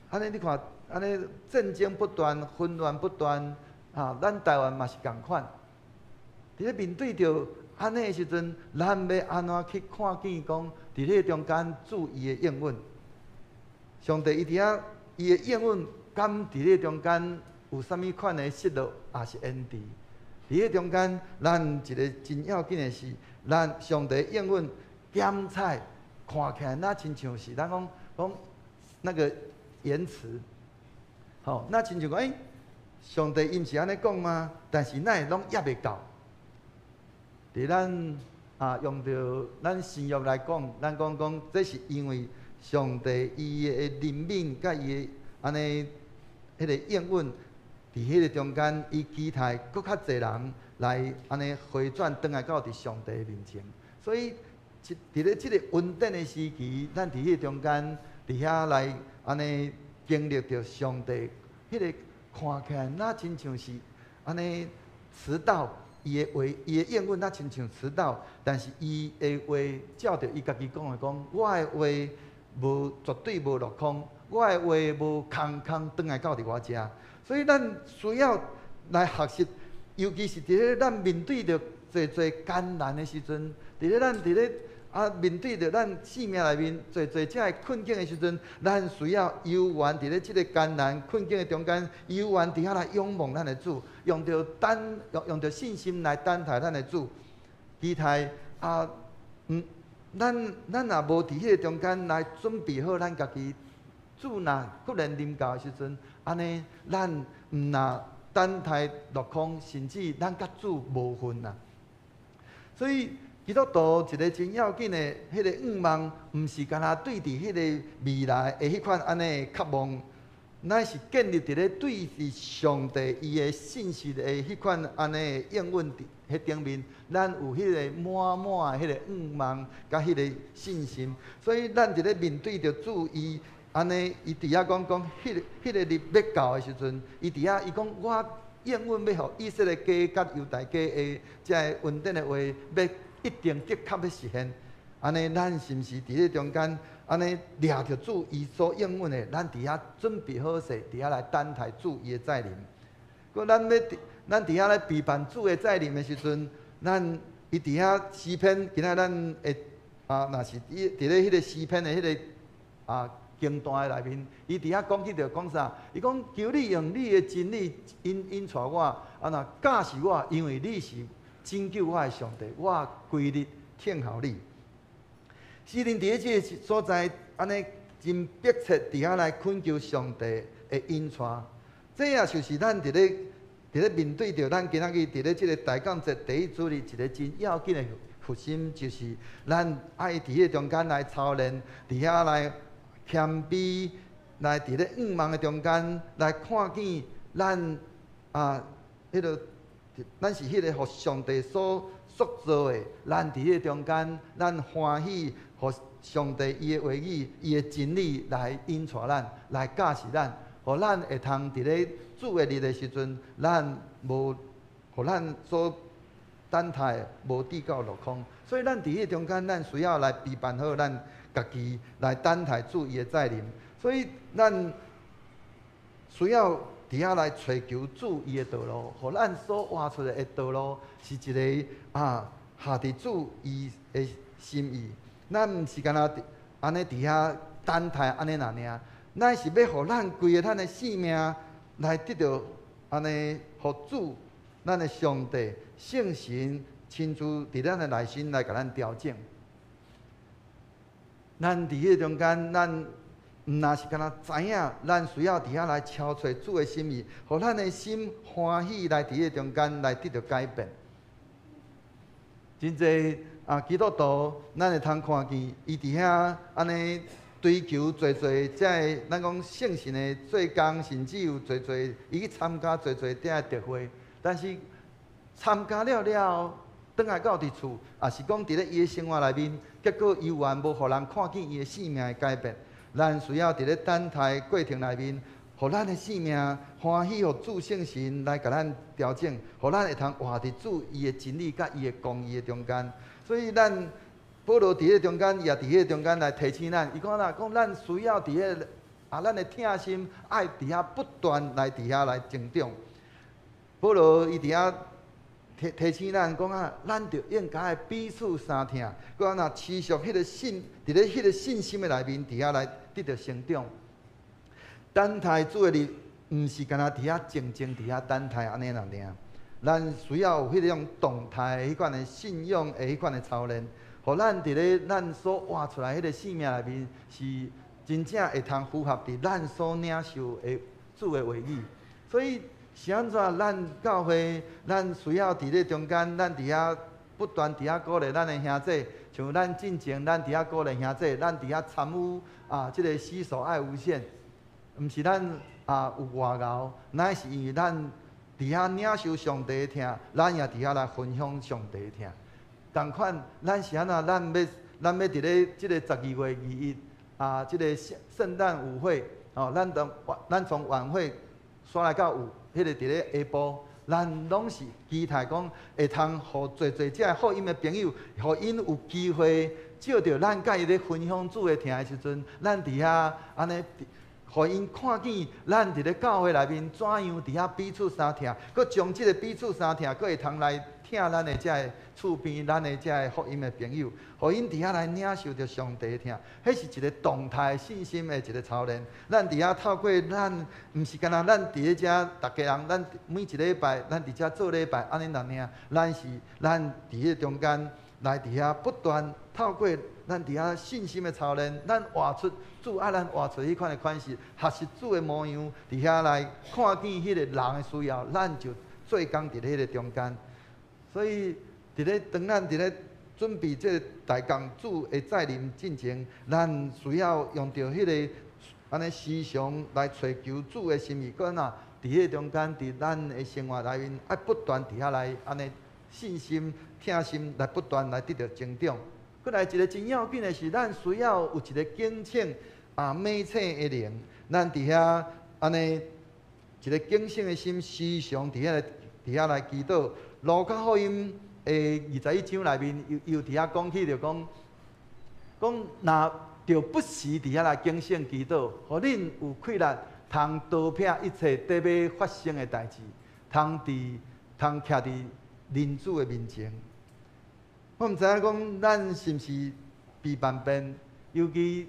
按呢，你看按呢戰爭不斷，紛亂不斷，啊，咱台灣嘛是仝款。佇咧面對著按呢的時陣，咱欲按怎去看見講，佇彼个中間主伊的應允？上帝伊佇遐，伊的應允敢佇彼个中間有啥物款的失落，抑是延遲？佇彼中間，咱一個真要緊的是，咱上帝應允檢採看起來，若親像是咱講講那個言辭，吼，若親像講，上帝伊毋是按呢講嗎？但是哪會攏猶未到？佇咱用著咱新約來講，咱講講，這是因為上帝伊的憐憫佮伊的按呢彼个應允。佇彼个中間，伊期待閣較濟人來按呢回轉轉來到佇上帝面前。所以，佇咧這个恩典的時期，咱佇彼个中間，佇遐來按呢經歷著上帝彼个看起來，若親像是按呢遲到，伊的話，伊的應允若親像遲到，但是伊的話照著伊家己講的講，我的話無絕對無落空，我的話無空空轉來到佇我遮。所以咱需要來學習，尤其是佇咧咱面對著濟濟艱難的時陣，佇咧咱佇咧面對著咱生命內面濟濟這个困境的時陣，咱需要猶原佇咧這个艱難困境的中間，猶原佇遐來仰望咱的主，用著信心來等待咱的主，期待咱若無佇彼个中間來準備好咱家己，主若忽然臨到的時陣，按呢，咱毋若等待落空，甚至咱佮主無份啊。所以基督徒一個真要緊的彼个向望，毋是干焦對佇彼个未來的彼款按呢渴望，乃是建立佇咧對佇上帝伊的信實的彼款按呢應允佇彼頂面，咱有彼个滿滿的彼个向望佮彼个信心。所以咱佇咧面對著主伊。按呢，伊佇遐講講，彼个日欲到的時陣，伊佇遐伊講我應允欲予以色列家佮猶大家的這个恩典的話，欲一定的確欲實現。按呢，咱是毋是佇咧中間按呢掠著主伊所應允的？咱佇遐準備好勢，佇遐來等待主伊的再臨。閣咱佇遐來備辦主的再臨的時陣，咱伊佇遐詩篇，今仔咱會若是佇咧彼个詩篇的彼个經段的內面，伊佇遐講起著講啥？伊講求你用你的真理引帶我，若教示我，因為你是拯救我的上帝，我規日等候你。詩人佇咧這個所在，按呢真迫切佇遐來懇求上帝的引帶。這也就是咱佇咧面對著咱今仔日佇咧這个大降節第一主日一个真要緊的核心，就是咱愛佇彼个中間來操練，佇遐來謙卑，來佇咧向望的中間來看見咱彼个咱是彼个予上帝所塑造的，咱佇彼个中間，咱歡喜，予上帝伊的話語、伊的真理來引帶咱，來教示咱，予咱會通佇咧主的日的時陣，咱無予咱所等待的無致到落空。所以咱佇彼中間，咱需要來備辦好咱家己，來等待主伊的再臨。所以咱需要佇遐來揣求主伊的道路，予咱所活出來的道路是一個合佇主伊的心意。咱毋是干焦按呢佇遐等待按呢爾爾，咱是欲予咱規个咱的性命來得著按呢，予主咱的上帝聖神親自佇咱的內心來共咱調整。咱佇彼個中間，咱毋若是干焦知影，咱需要佇遐來敲揣主的心意，予咱的心歡喜來佇彼個中間來得著改變。真濟基督徒，咱會通看見伊佇遐按呢追求濟濟這个咱講聖神的做工，甚至有濟濟伊去參加濟濟這个特會，但是參加了了後，轉來到佇厝，抑是講佇咧伊的生活內面，結果猶原無予人看見伊的生命的改變。咱需要佇咧等待過程內面，予咱的生命歡喜，予主聖神來共咱調整，予咱會通活佇主伊的真理佮伊的公義的中間。所以咱保羅佇彼中間，也佇彼中間來提醒咱，伊講啦，講咱需要佇彼咱的疼心愛佇遐不斷來佇遐來增長。保羅伊佇遐提醒咱講啊，咱著應該彼此相疼，閣按怎持續彼个信，佇咧彼个信心的內面，佇遐來得著成長。等待主的日，毋是干焦佇遐靜靜佇遐等待按呢爾爾。咱需要有彼種動態彼款的信仰的彼款的操練，予咱佇咧咱所活出來彼个生命內面，是真正會通符合佇咱所領受的主的話語。所以是按怎？咱教會，咱需要佇咧中間，咱佇遐不斷佇遐鼓勵咱的兄弟，像咱進前，咱佇遐鼓勵兄弟，咱佇遐參與這个洗手愛無限，毋是咱有偌𠢕，乃是因為咱佇遐領受上帝的疼，咱也佇遐來分享上帝的疼。仝款，咱是按怎？咱欲佇咧這个12月21這个聖誕舞會，哦，咱從晚會煞來到有彼个佇咧下晡，咱攏是期待講會通予濟濟這福音的朋友，予𪜶有機會藉著咱佮伊咧分享主的疼的時陣，咱佇遐按呢，予𪜶看見咱佇咧教會內面怎樣佇遐彼此相疼，閣將這个彼此相疼，閣會通來疼咱的這个厝邊，咱的這个福音的朋友，予𪜶佇遐來領受著上帝的疼，彼是一个動態信心的一个操練。咱佇遐透過咱，毋是干焦咱佇咧遮，逐家人，咱每一禮拜，咱佇遮做禮拜，按呢爾爾。咱是咱佇彼个中間來佇遐不斷透過咱佇遐信心的操練，咱活出主愛咱活出彼款的款式，學習主的模樣，佇遐來看見彼個人的需要，咱就做工佇咧彼个中間。所以，佇咧當咱佇咧準備這个大工主的再臨進前，咱需要用著彼个按呢時常來揣求主的心意，閣按怎佇彼個中間，佇咱的生活內面，愛不斷佇遐來按呢信心、疼心來不斷來得著增長。閣來一个真要緊的是，咱需要有一个警醒猛醒的靈，咱佇遐按呢一个警醒的心，時常佇遐來祈禱。路加福音的21章內面，又佇遐講起，就講講若著不時佇遐來警醒祈禱，予恁有氣力通逃避一切得欲發生的代誌，通徛佇人子的面前。我毋知影講咱是毋是被萬變，尤其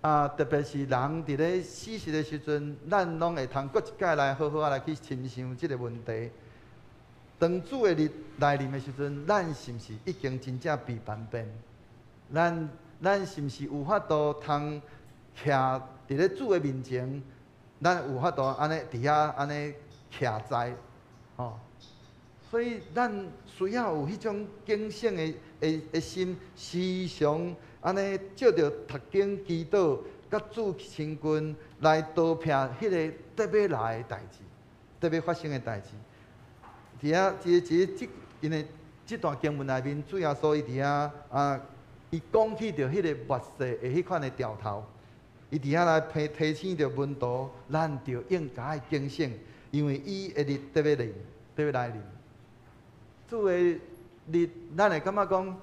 特別是人佇咧死時的時陣，咱攏會通閣一擺來好好仔來去深想這个問題。當主的日來臨的時陣，咱是毋是已經真正被萬變？咱是毋是有法度通徛佇咧主的面前？咱有法度按呢佇遐按呢徛在，吼？所以咱需要有彼種警醒的心，時常按呢藉著讀經祈禱，佮主親近，來逃避彼个得欲來的代誌，得欲發生的代誌。佇遐，這這這，因為這段經文內面，主耶穌伊佇遐伊講起著彼个末世的彼款的兆頭，伊佇遐來提醒著門徒，咱著應該愛警醒，因為伊的日得欲臨，得欲來臨。主的日，咱會感覺講，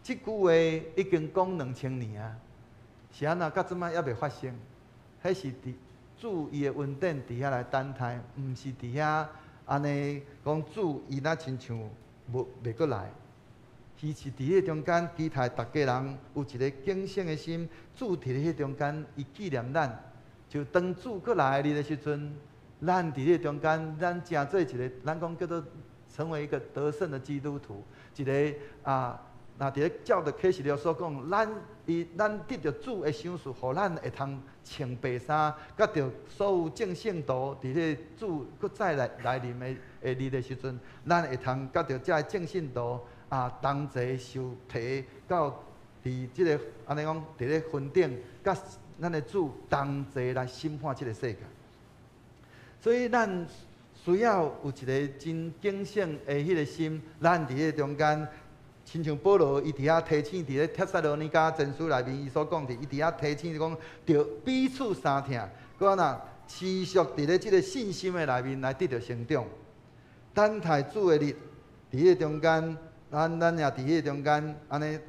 這句話已經講2000年啊，是按怎到這擺猶未發生？彼是佇主伊的恩典佇遐來等待，毋是佇遐按呢講主伊若親像無袂閣來。伊是佇彼个中間期待逐家人有一个警醒的心，主佇咧彼中間，伊紀念咱。就當主閣來的時陣，咱佇彼个中間，咱成做一个，咱講叫做成為一個得勝的基督徒，一个啊，若佇咧照著啟示錄所講，咱得著主的賞賜，予咱會通穿白衫，佮著所有眾聖徒佇咧主閣再來臨的日的時陣，咱會通佮著遮个眾聖徒啊，同齊受提到佇這个按呢講，佇咧雲頂，佮咱的主同齊來審判這个世界。所以咱需要有一个真警醒的彼个心，咱佇彼个中間，親像保羅伊佇遐提醒，佇咧帖撒羅尼迦前書內面，伊所講的，伊佇遐提醒講，著彼此相疼，閣按怎持續佇咧這个信心的內面來得著成長，等待主的日，佇彼個中間。咱也佇彼个中間按呢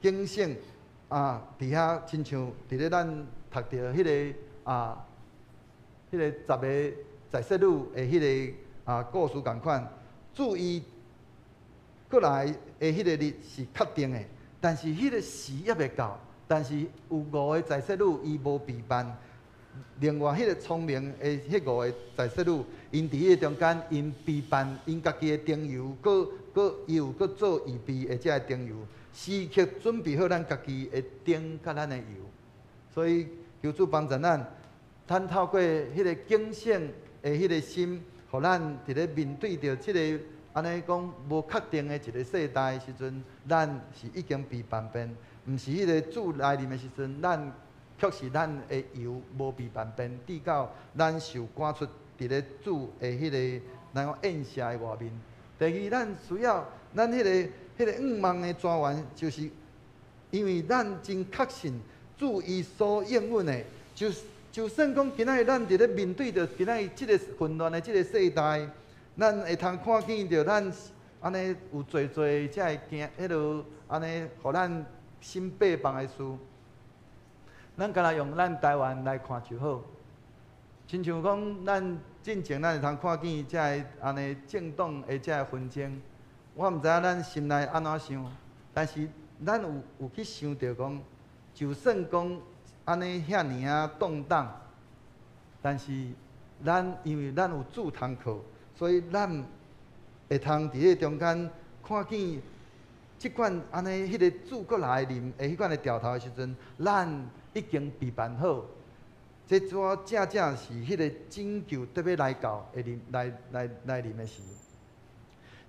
警醒啊，佇遐親像佇咧咱讀著彼个啊，彼个十个宰洗女的彼个啊故事仝款，主伊閣來的彼個日是確定的，但是彼个時猶未到，但是有五个宰洗女伊無備辦。另外，彼个聰明的彼五个宰洗女，𪜶佇彼个中間，𪜶備辦𪜶家己的燈油，閣閣伊有閣做預備的這个燈油，時刻準備好咱家己的燈佮咱的油。所以求主幫助咱，咱透過彼个警醒的彼个心，予咱佇咧面對著這个按呢講無確定的一个世代的時陣，咱是已經備辦便，毋是彼个主來臨的時陣，咱卻是咱的油無備辦便，直到咱受趕出佇咧主的彼个咱講宴席的外面。第二，咱需要咱彼个向望的泉源，就是因為咱真確信主伊所應允的，就算講今仔日咱佇咧面對著今仔日這个混亂的這个世代，咱會通看見著咱按呢有濟濟才會驚，彼落按呢，予咱心八放的事。咱干焦用咱台灣來看就好，親像講咱進前咱會通看見遮个按呢政黨的遮个紛爭，我毋知影咱心內按怎想，但是咱有去想著講，就算講按呢遐爾仔動盪，但是咱因為咱有主通靠，所以咱會通佇彼個中間看見這款按呢彼个主閣來臨的彼款的兆頭的時陣，咱已經備辦好，這主正正是彼个拯救得欲來到的臨來臨的時。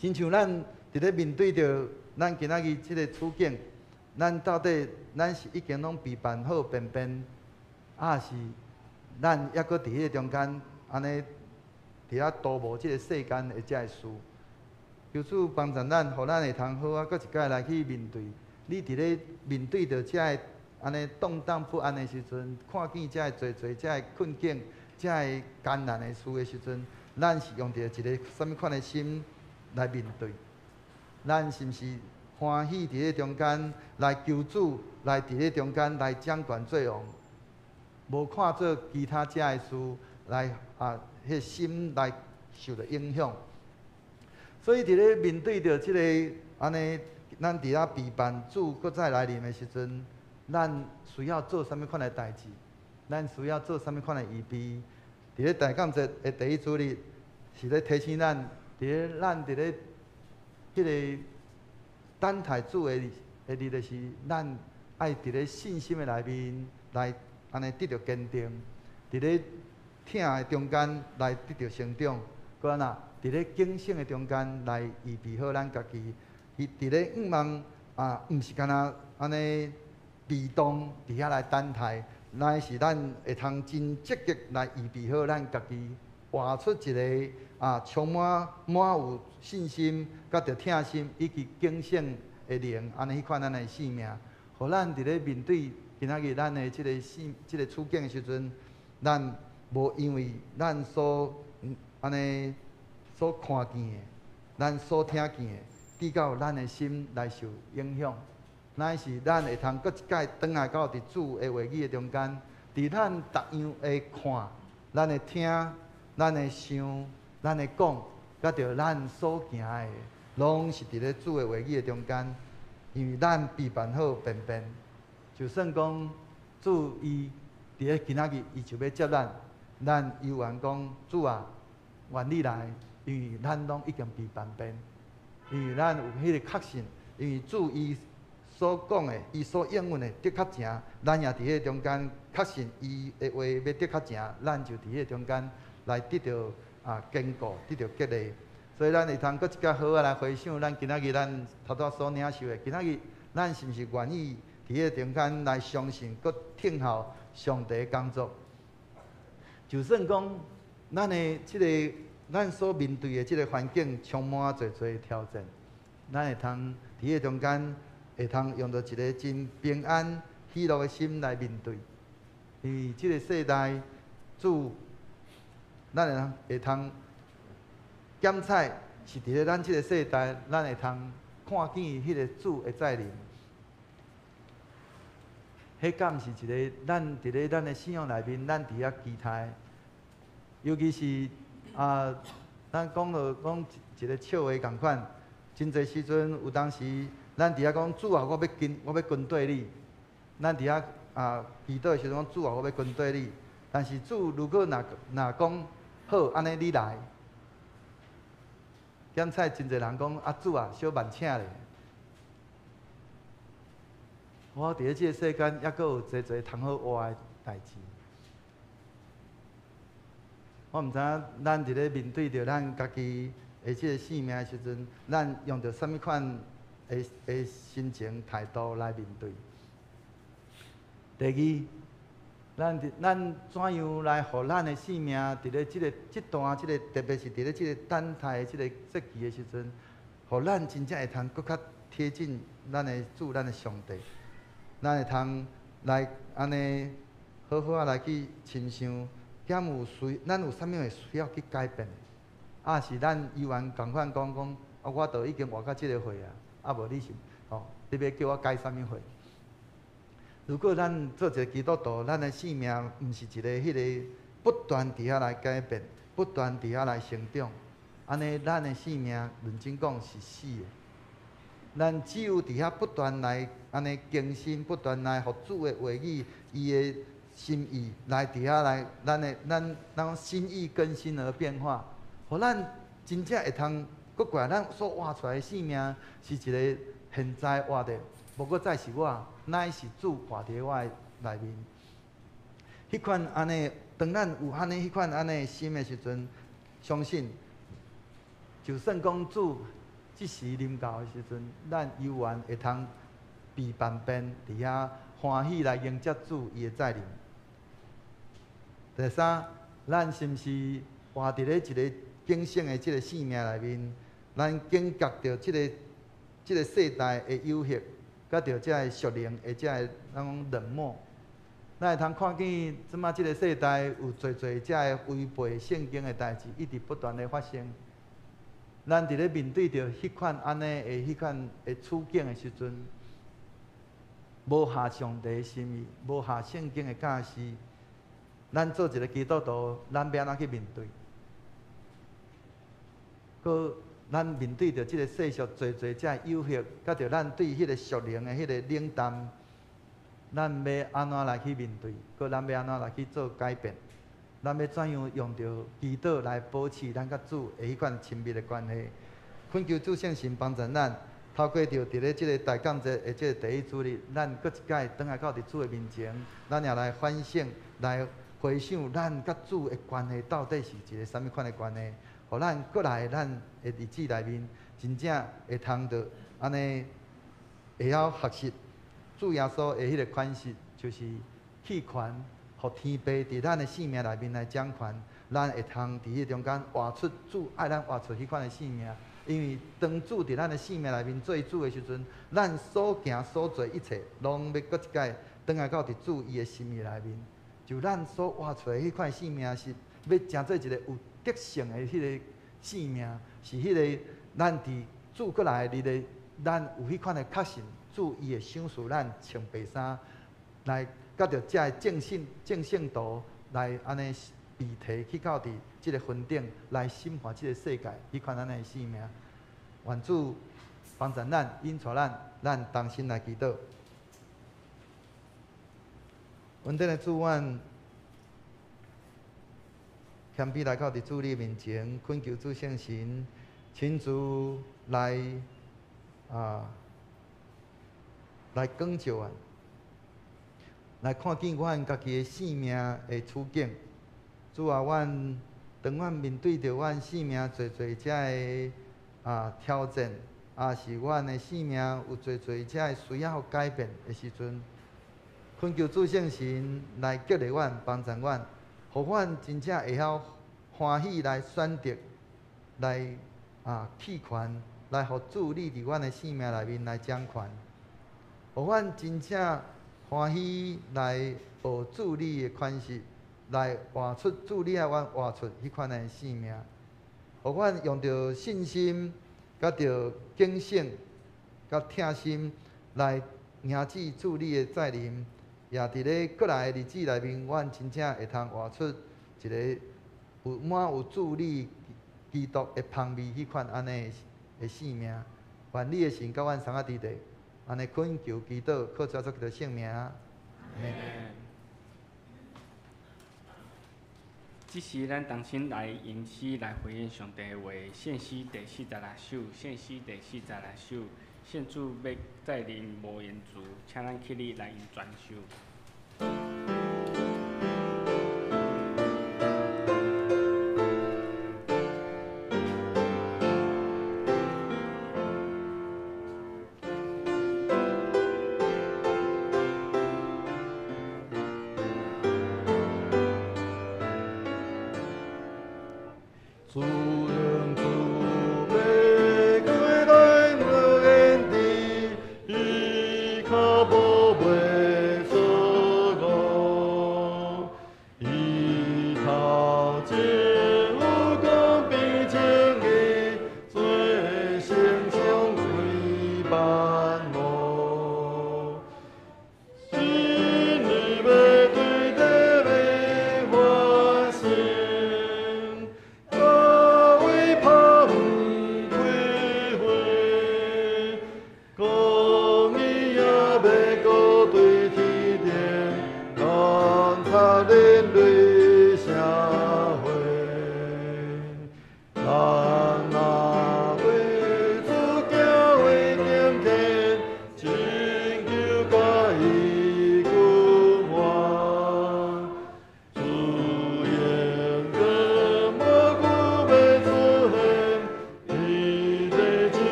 親像咱佇咧面對著咱今仔日這个處境，咱到底咱是已經攏備辦好便便，抑是咱猶閣佇彼個中間按呢佇遐塗無這个世間的這个事？求主幫助咱，予咱會通好好閣一擺來去面對。你佇咧面對著這个按呢動盪不安的時陣，看見這个濟濟這个困境、這个艱難的事的時陣，咱是用著一个啥物款的心來面對？咱是毋是歡喜佇咧中間來求主，來佇咧中間來掌權做王？無看做其他遮的事來啊，彼心來受著影響。所以佇咧面對著這个按呢，咱佇遐備辦主閣再來臨的時陣，咱需要做啥物款的代誌？咱需要做啥物款的預備？佇咧大感節的第一主日，是咧提醒咱，佇咧咱佇咧彼个等待主的日的時，咱愛佇咧信心的內面來按呢得著堅定，佇咧疼的中間來得著成長，閣按怎？佇咧警醒的中間來預備好咱家己，佇佇咧向望啊，毋是干焦按呢被動佇遐來等待，乃是咱會通真積極來預備好咱家己，活出一个啊充滿滿有信心、佮著疼心以及警醒的靈，按呢彼款按呢生命，予咱佇咧面對今仔日咱的這个生這个處境的時陣，咱無因為咱所按呢所看見的，咱所聽見的，致到咱的心來受影響。乃是咱會通閣一擺轉來到佇主的話語的中間，佇咱逐樣的看、咱的聽、咱的想、咱的講，佮著咱所行的，攏是佇咧主的話語的中間。因為咱備辦好便便，就算講主伊佇咧今仔日，伊就欲接咱，咱猶原講主啊，願你來，因為咱攏已經備辦便，因為咱有彼个確信，因為主伊所講的，伊所應允的，的確誠，咱也佇彼个中間確信伊的話欲的確誠，咱就佇彼个中間來得著堅固，得著激勵。所以咱會通閣一擺好好來回想，咱今仔日咱頭拄仔所領受的，今仔日咱是毋是願意佇彼个中間來相信，閣聽候上帝的工作？就算講咱的這个咱所面對的這个環境充滿濟濟挑戰，咱會通佇彼个中間，會通用著一个真平安、喜樂的心來面對。因為這个世代主，咱會通檢採是佇咧咱這个世代，咱會通看見彼个主的再臨。彼敢是一个咱佇咧咱的信仰內面，咱佇遐期待。尤其是啊，咱講著講一个笑話仝款，真濟時陣有當時，咱佇遐講主啊，我欲跟綴你。咱佇遐祈禱的時陣講主啊，我欲跟綴你。但是主如果若講好，按呢你來，檢採真濟人講啊，主啊，小慢請咧。我佇咧這个世間，猶閣有濟濟通好活的代誌。我毋知影咱佇咧面對著咱家己的這个生命的時陣，咱用著啥物款的心情態度來面對。第二，咱怎樣來予咱的生命佇咧這个這段這个，特別是佇咧這个等待的這个節期的時陣，予咱真正會通閣較貼近咱的主、咱的上帝，咱會通來按呢好好仔來去深想，敢有需，咱有啥物會需要去改變？抑是咱猶原仝款講講，啊，我都已經活到這个歲啊，啊無你是吼，你欲叫我改啥物貨？如果咱做一个基督徒，咱的生命毋是一个彼个不斷佇遐來改變，不斷佇遐來成長，按呢，咱的生命認真講是死的。咱只有佇遐不斷來按呢更新，不斷來予主的話語，伊的心意來佇遐來，咱的咱咱心意更新而變化，予咱真正會通閣過來，咱所活出來的生命是一个現在活的，無閣再是我，乃是主活佇我的內面。彼款按呢，當咱有按呢彼款按呢心的時陣，相信就算講主這時臨到的時陣，咱猶原會通備辦便佇遐歡喜來迎接主伊的再臨。第三，咱是毋是活佇咧一个警醒的這个生命內面？咱警覺著這个世代的誘惑，佮著這个屬靈的這个咱講冷漠。咱會通看見，這馬這个世代有濟濟這个違背聖經的代誌，一直不斷的發生。咱佇咧面對著彼款按呢的彼款的處境的時陣，無合上帝的心意，無合聖經的教示，咱做一个基督徒，咱欲按怎去面對？閣咱面對著這个世俗濟濟這个誘惑，佮著咱對彼个屬靈的彼个冷淡，咱欲按怎來去面對？閣咱欲按怎來去做改變？咱欲怎樣用著祈禱來保持咱佮主的彼款親密的關係？懇求主聖神幫助咱，透過著佇咧這个大感節的這个第一主日，咱閣一擺轉來到佇主的面前，咱也來反省、來回想咱佮主的關係到底是一个啥物款的關係？予咱過來咱的日子內面，真正會通著按呢會曉學習主耶穌的彼个款式，就是棄權，予天父佇咱的生命內面來掌權，咱會通佇彼中間活出主愛咱活出彼款的生命。因為當主佇咱的生命內面做主的時陣，咱所行所做一切，攏欲閣一擺轉來到佇主伊的心意內面。就咱所活出來彼款生命，是欲成做一個有德性的彼个生命，是彼个咱佇主閣來的日的，咱有彼款的確信，主伊會賞賜咱穿白衫，來佮著遮的眾信眾聖徒來按呢被提去到佇這个雲頂來審判這个世界，彼款按呢的生命。願主幫助咱，引帶咱，咱同心來祈禱。恩典的主，阮謙卑來到佇主你面前，懇求主聖神親自來來光照阮，來看見阮家己的生命的處境。主啊，阮當阮面對著阮生命濟濟遮个挑戰，抑是阮的生命有濟濟遮个需要改變的時陣，懇求主聖神來激勵阮、幫助阮，予阮真正會曉歡喜來選擇，來棄權，來予主你佇阮的生命內面來掌權，予阮真正歡喜來學主你的款式，來活出主你愛阮活出彼款的生命，予阮用著信心、佮著警醒、佮疼心來迎接主你的再臨。也佇咧閣來的日子內面，阮真正會通活出一個有滿有主你基督的芳味彼款按呢的生命。願你的神佮阮相佮佇咧，按呢懇求祈禱，靠主耶穌基督聖名。阿們。這時，咱同心來吟詩來回應上帝的話，獻詩第46首，獻詩第46首，聖主欲再臨無延遲，請咱起立來用全首。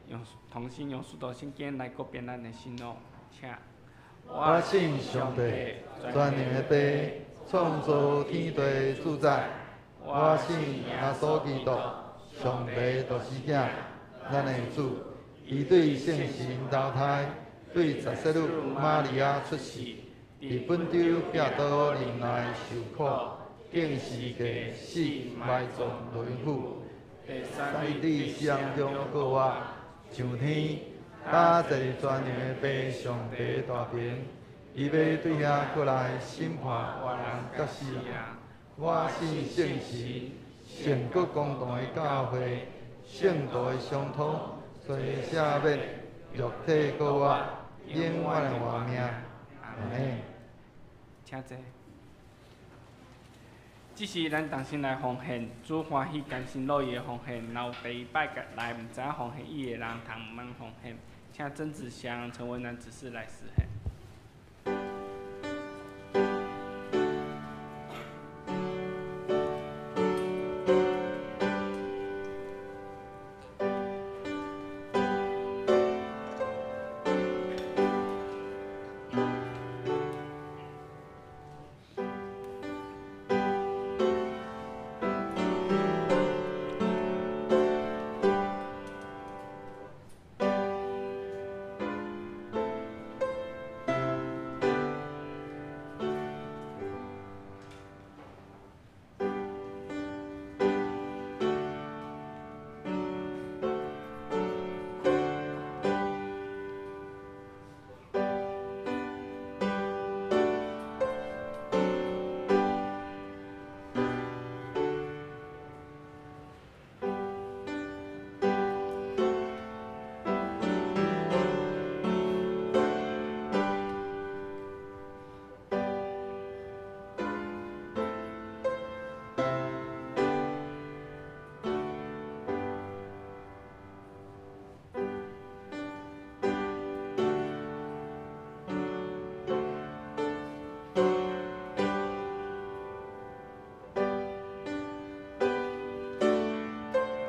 用同心用使徒信經來告別咱的信仰，請。我信上帝，全能的父，創造天地主宰。我信耶穌基督，上帝獨生子，咱的主。伊對聖神投胎，對十世女瑪利亞出世，佇本丟彼拉多任內受苦，釘十架死埋葬落府，第三日佇死人中復活，上天，搭坐佇全能的父上帝大爿，伊欲對遐閣來審判活人佮死人。我信聖神，聖國公同的教會，聖徒的相通，罪赦免，肉體復活，永遠的活命。阿們。請坐。這是咱同心來奉獻，主歡喜甘心樂意的奉獻。若有第一擺來毋知影奉獻意的人，通毋通奉獻？請曾子祥、陳文南執事來司獻。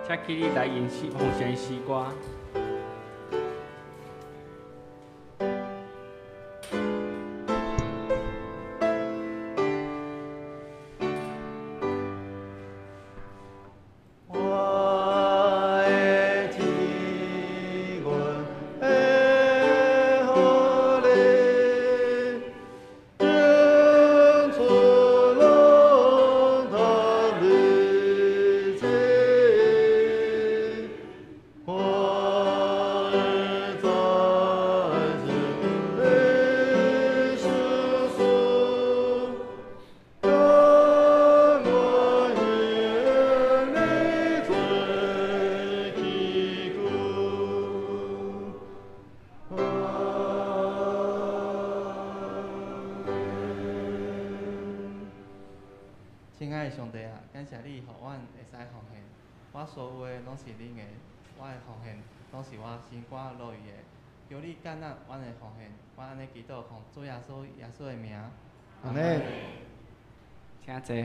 請起立來吟詩，奉獻詩歌。親愛的上帝啊，感謝你予阮會使奉獻，我所有的攏是恁的，我的奉獻攏是我心肝樂意的。求你接納阮的奉獻，我按呢祈禱奉主耶穌耶穌的名。阿們。請坐。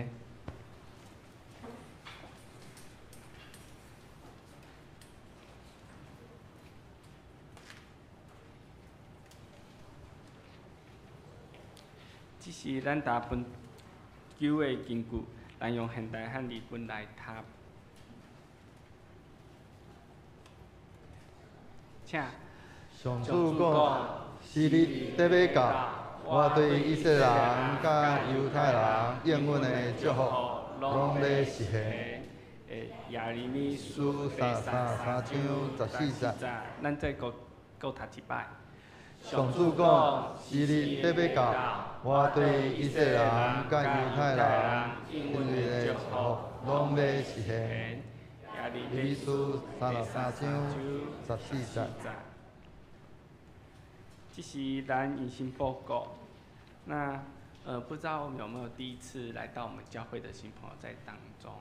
這是咱大本久的根據，咱用現代漢字本來讀。請。上主講：時日得欲到，我對以色列人佮猶太人應允的祝福，攏欲實現。耶利米書33章14節。咱再閣閣讀一擺。上主講：時日得欲到，我對以色列人佮猶太人應允的祝福，攏欲實現。耶利米書33章14節。這是咱迎新報告。那不知道有沒有第一次來到我們教會的新朋友在當中？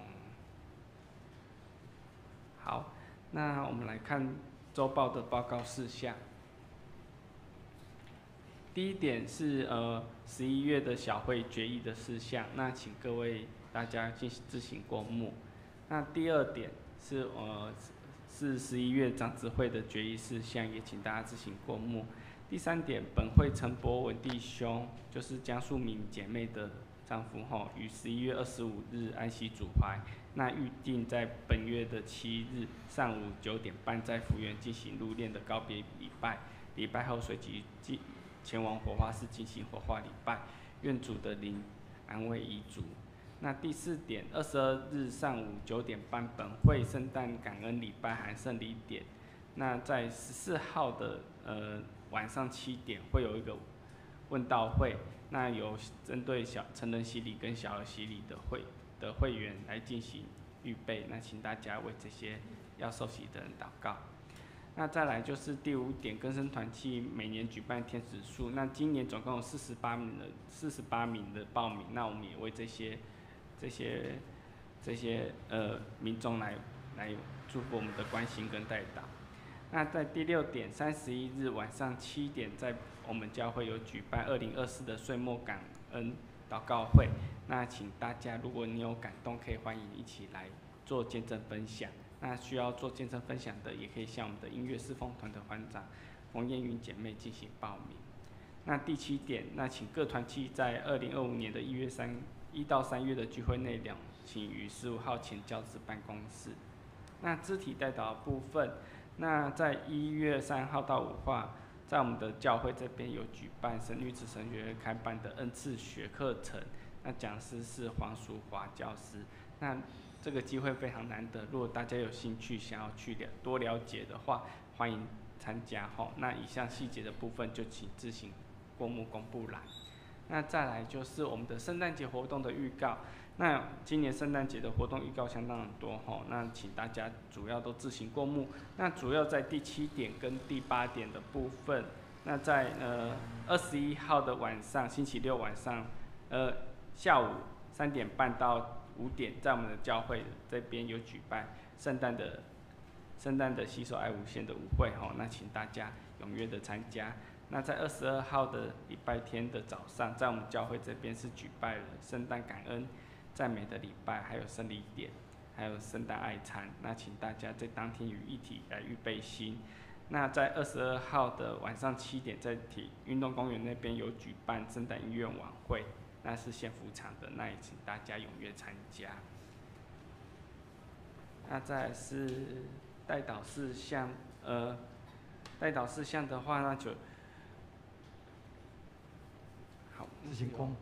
好，那我們來看週報的報告事項。第一點是11月的小會決議的事項，那請各位大家進行自行過目。那第二點是是11月長執會的決議事項，也請大家自行過目。第三點，本會陳博文弟兄，就是江素敏姐妹的丈夫吼，于11月25日安息主怀。那预定在本月的7日上午9点半在福园进行入殓的告别礼拜，礼拜后随即进前往火化室进行火化礼拜。愿主的灵安慰遗族。那第四点，22日上午9点半，本会圣诞感恩礼拜含圣礼典。那在14号的晚上7点会有一个问道会，那由针对小成人洗礼跟小儿洗礼的会员来进行预备，那请大家为这些要受洗的人祷告。那再来就是第五点，更生团契每年举办天使树，那今年总共有48名的报名，那我们也为这些民众来祝福我们的关心跟代祷。那在第六点，31日晚上7点，在我们教会有举办2024的岁末感恩祷告会。那请大家，如果你有感动，可以欢迎一起来做见证分享。那需要做见证分享的，也可以向我们的音乐侍奉团的团长冯燕云姐妹进行报名。那第七点，那请各团契在2025年的1到3月的聚会内容，请于15号前交至办公室。那肢体代祷部分，那在1月3号到5号，在我们的教会这边有举办神女子神学院开办的恩赐学课程，那讲师是黄淑华教师。那这个机会非常难得，如果大家有兴趣想要去多了解的话，欢迎参加吼。那以上细节的部分就请自行过目公布栏。那再来就是我们的圣诞节活动的预告。那今年圣诞节的活动预告相当的多吼，那请大家主要都自行过目。那主要在第七点跟第八点的部分，那在21号的晚上，星期六晚上，下午3点半到5点，在我们的教会这边有举办圣诞的携手爱无限的舞会吼，那请大家踊跃的参加。那在22号的礼拜天的早上，在我们教会这边是举办了圣诞感恩赞美的礼拜，还有圣礼典，还有圣诞爱餐。那请大家在当天与一体来预备心。那在22号的晚上7点，在体运动公园那边有举办圣诞音乐晚会，那是县府场的，那也请大家踊跃参加。那再来是代祷事项，代祷事项的话，那就好。自行讲。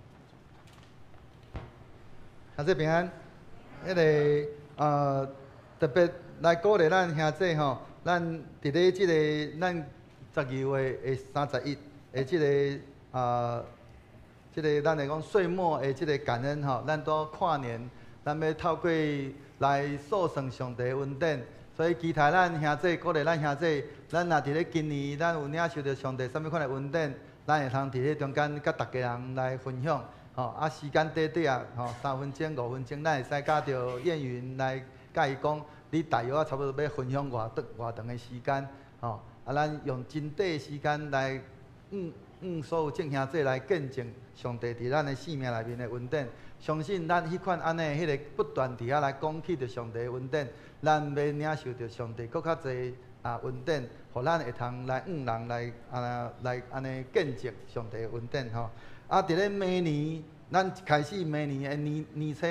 兄弟平安，彼个特别来鼓励咱兄弟吼，咱伫咧这个咱12月的31的这个咱来讲岁末的这个感恩吼，咱都跨年，咱欲透过来诉算上帝的恩典，所以期待咱兄弟鼓励咱兄弟，咱若伫咧今年咱有领受著上帝啥物款的恩典，咱会通伫咧中间佮逐家人来分享。吼啊，时间短短啊，吼3分钟、5分钟，咱会使佮著燕云来佮伊讲，你大约啊差不多欲分享偌长偌长的时间，吼啊，咱用真短的时间来，向所有众兄弟来见证上帝伫咱的生命内面的恩典。相信咱彼款按呢，彼个不断伫遐来讲起著上帝的恩典，咱欲领受著上帝阁较济啊恩典，予咱会通来向人来啊来按呢见证上帝的恩典吼。啊，伫咧明年，咱一开始明年的年年初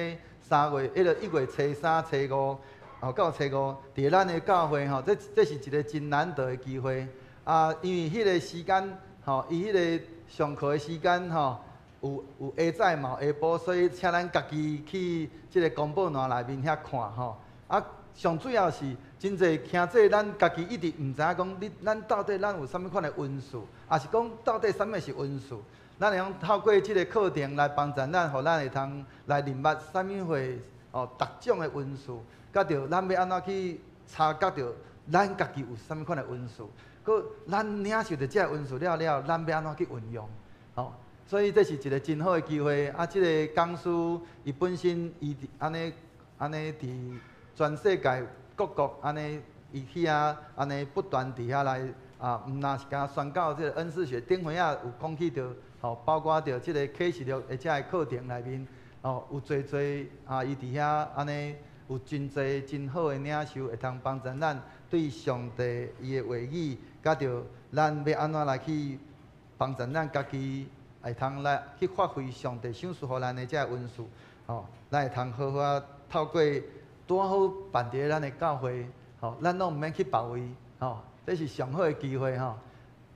三月，彼个1月初3、初五，哦到初五，伫咱的教会吼，这是一个真难得的机会。啊，因为彼个时间吼，伊彼个上课的时间吼，有下早嘛有下晡，所以请咱家己去这个公布栏内面遐看吼。啊，上主要是真济兄弟，咱家己一直毋知影讲，你咱到底咱有啥物款的恩赐，抑是讲到底啥物是恩赐？咱会用透过这个课程来帮助咱，予咱会通来认捌啥物货哦，逐种的恩赐，佮著咱欲按怎去察觉著咱家己有啥物款的恩赐，阁咱领受著这个恩赐了了，咱欲按怎去运用？吼，所以这是一个真好的机会。啊，这个讲师伊本身伊按呢按呢伫全世界各国按呢伊去遐按呢不断伫遐来啊，毋若是干宣教这个恩赐学，顶回仔有讲起著。吼，包括著这个启示录的这个课程内面，吼，有济济啊，伊伫遐按呢有真济真好的领受，会通帮助咱对上帝伊的话语，佮著咱欲按怎来去帮助咱家己，會通來去發揮上帝賞賜予咱的這个恩賜，吼，咱會通好好仔透過拄仔好辦佇咧咱的教會，吼，咱攏毋免去別位，吼，這是上好的機會吼。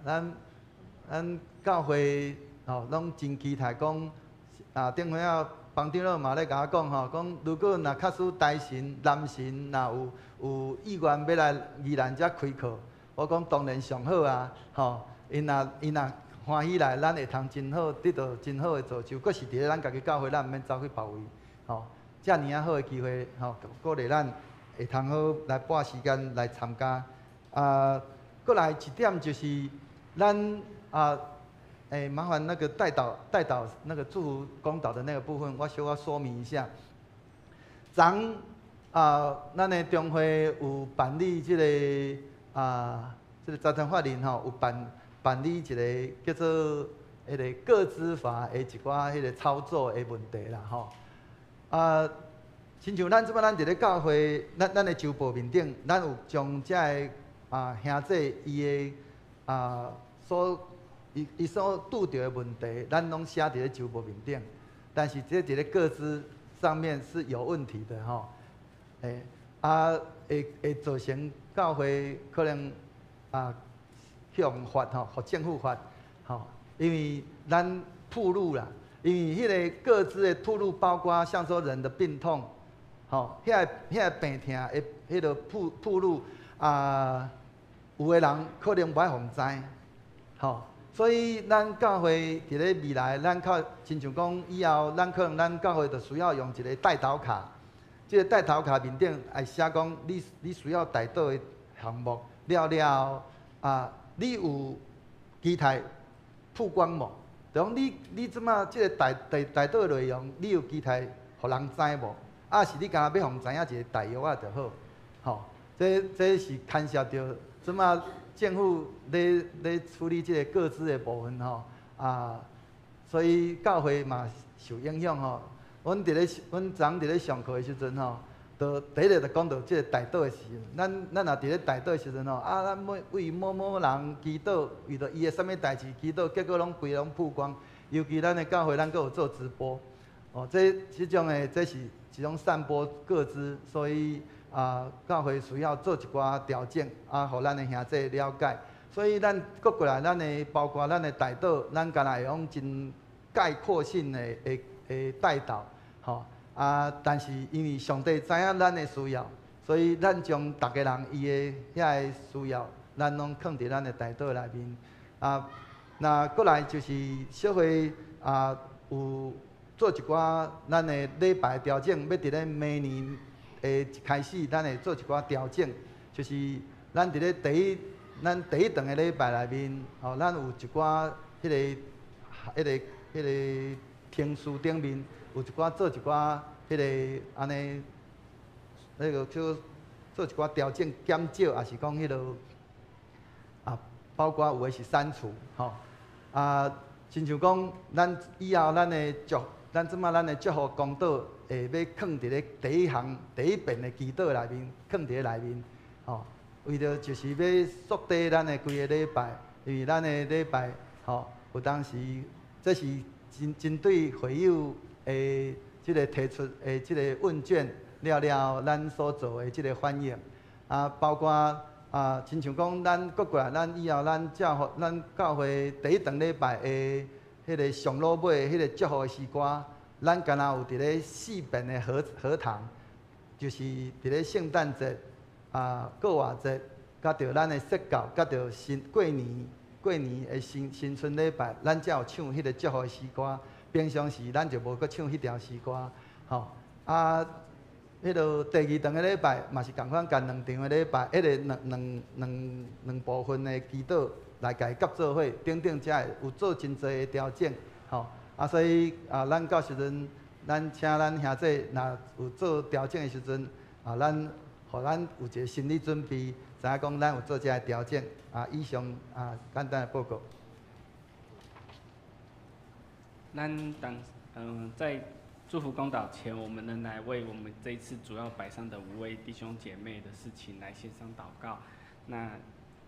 咱教會吼攏真期待講，啊，頂回仔方長老嘛咧共我講吼，講如果若假使台神、南神若有意願欲來宜蘭遮開課，我講當然上好啊，吼，𪜶若歡喜來，咱會通真好得到真好的造就，閣是佇咧咱家己教會，咱毋免走去別位，吼，遮爾仔好的機會，吼，鼓勵咱會通好來撥時間來參加。啊，閣來一點就是咱啊，麻煩那個代禱那個祝福公禱的那個部分，我小可說明一下。昨啊，咱的中會有辦理這個啊，這個財團法人吼，有辦理一個叫做彼個個資法的一寡彼個操作的問題啦吼。啊，親像咱這擺咱佇咧教會，咱的周報面頂，咱有將這个啊兄弟伊的啊所伊所拄著的問題，咱攏寫佇咧周報面頂。但是這佇咧個資上面是有問題的吼。啊，會造成教會可能啊去予罰吼，予政府罰吼，因為咱暴露啦，因為彼個個資的暴露，包括像說人的病痛，吼，遐個病痛的彼個暴露啊，有的人可能無愛予知，吼，所以咱教會佇咧未來，咱較親像講以後，咱可能咱教會就需要用一個代禱卡，這個代禱卡面頂愛寫講你需要代禱的項目，了了後啊，你有期待曝光無？就講你這馬這個代禱的內容，你有期待予人知無？啊，是你干焦欲予知影一個大約仔就好，吼，這是牽涉著這馬政府咧處理這個個資的部分吼，啊，所以教會嘛受影響吼。阮昨昏佇咧上課的時陣吼，就第一個就講著這個代禱的事。咱若佇咧代禱的時陣吼，啊，咱欲為某某人祈禱，為著伊的啥物代誌祈禱，結果攏規攏曝光。尤其咱的教會，咱閣有做直播，哦，這種的這是一種散播個資，所以啊，教會需要做一寡調整，啊，予咱的兄弟了解。所以咱閣過來，咱的包括咱的代禱，咱敢若會用真概括性的代禱，吼啊！但是因為上帝知影咱的需要，所以咱將逐个人伊的遐个需要，咱攏囥佇咱的代禱內面。啊，那閣來就是小會啊，有做一寡咱的禮拜調整，欲佇咧明年的一開始，咱會做一寡調整，就是咱佇咧第一頓的禮拜內面，吼，咱有一寡彼個程序頂面有一寡做一寡彼個按呢，那個叫做一寡調整減少，抑是講彼个啊，包括有的是刪除，吼啊，親像講咱以後咱的祝，咱這馬咱的祝福公禱會欲囥佇咧第一項第一遍的祈禱內面，囥佇咧內面，吼，為著就是欲縮短咱的規个禮拜，因為咱的禮拜，吼，有當時這是針對會友的這個提出的這個問卷了了，咱所做的這個反應，啊，包括啊，親像講咱閣過來，咱以後咱教會咱教會第一頓禮拜的彼個上落尾彼個祝福的詩歌，咱敢若有佇咧四遍的和堂，就是佇咧聖誕節、啊復活節，佮著咱的釋教，佮著新過年的新春禮拜，咱才有唱彼個祝福的詩歌。平常時咱就無閣唱彼條詩歌，吼啊，彼个第二頓的禮拜嘛是仝款，共兩場的禮拜，彼个兩部分的祈禱來共伊合做伙，等等，才會有做真濟的調整，吼啊，所以啊，咱到時陣，咱請咱兄弟若有做調整的時陣，啊，咱予咱有一個心理準備，知影講咱有做這个調整。啊，以上啊，簡單的報告。咱當在祝福公禱前，我們能來為我們這一次主要擺上的五位弟兄姐妹的事情來獻上禱告。那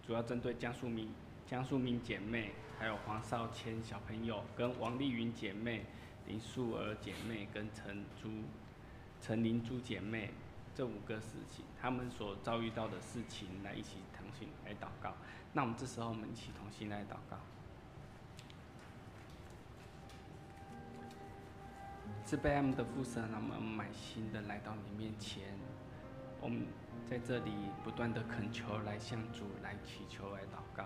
主要針對江淑敏、江淑敏姐妹，还有黄少谦小朋友，跟王丽云姐妹、林素娥姐妹跟陈林珠姐妹这五个事情，他们所遭遇到的事情，来一起同心来祷告。那我们这时候，我们一起同心来祷告。慈悲爱我们的父神，让我们满心的来到你面前，我们在这里不断的恳求，来向主来祈求，来祷告。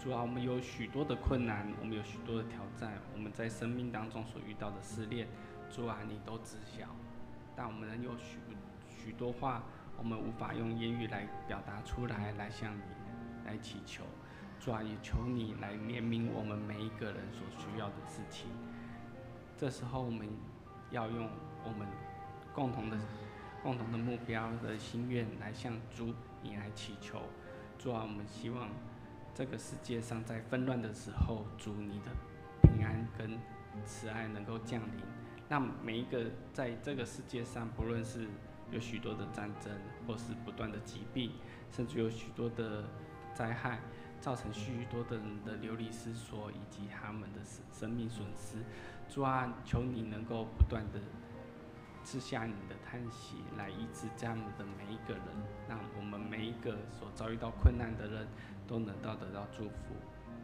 主啊，我们有许多的困难，我们有许多的挑战，我们在生命当中所遇到的试炼，主啊，你都知晓。但我们有许许多话，我们无法用言语来表达出来，来向你来祈求。主啊，也求你来怜悯我们每一个人所需要的事情。这时候，我们要用我们共同的目标的心愿来向主你来祈求。主啊，我们希望这个世界上在纷乱的时候，主你的平安跟慈爱能够降临，让每一个在这个世界上，不论是有许多的战争，或是不断的疾病，甚至有许多的灾害，造成许多的人的流离失所，以及他们的生命损失。主啊，求你能够不断的赐下你的叹息，来医治这样的每一个人，让我们每一个所遭遇到困难的人都能到得到祝福。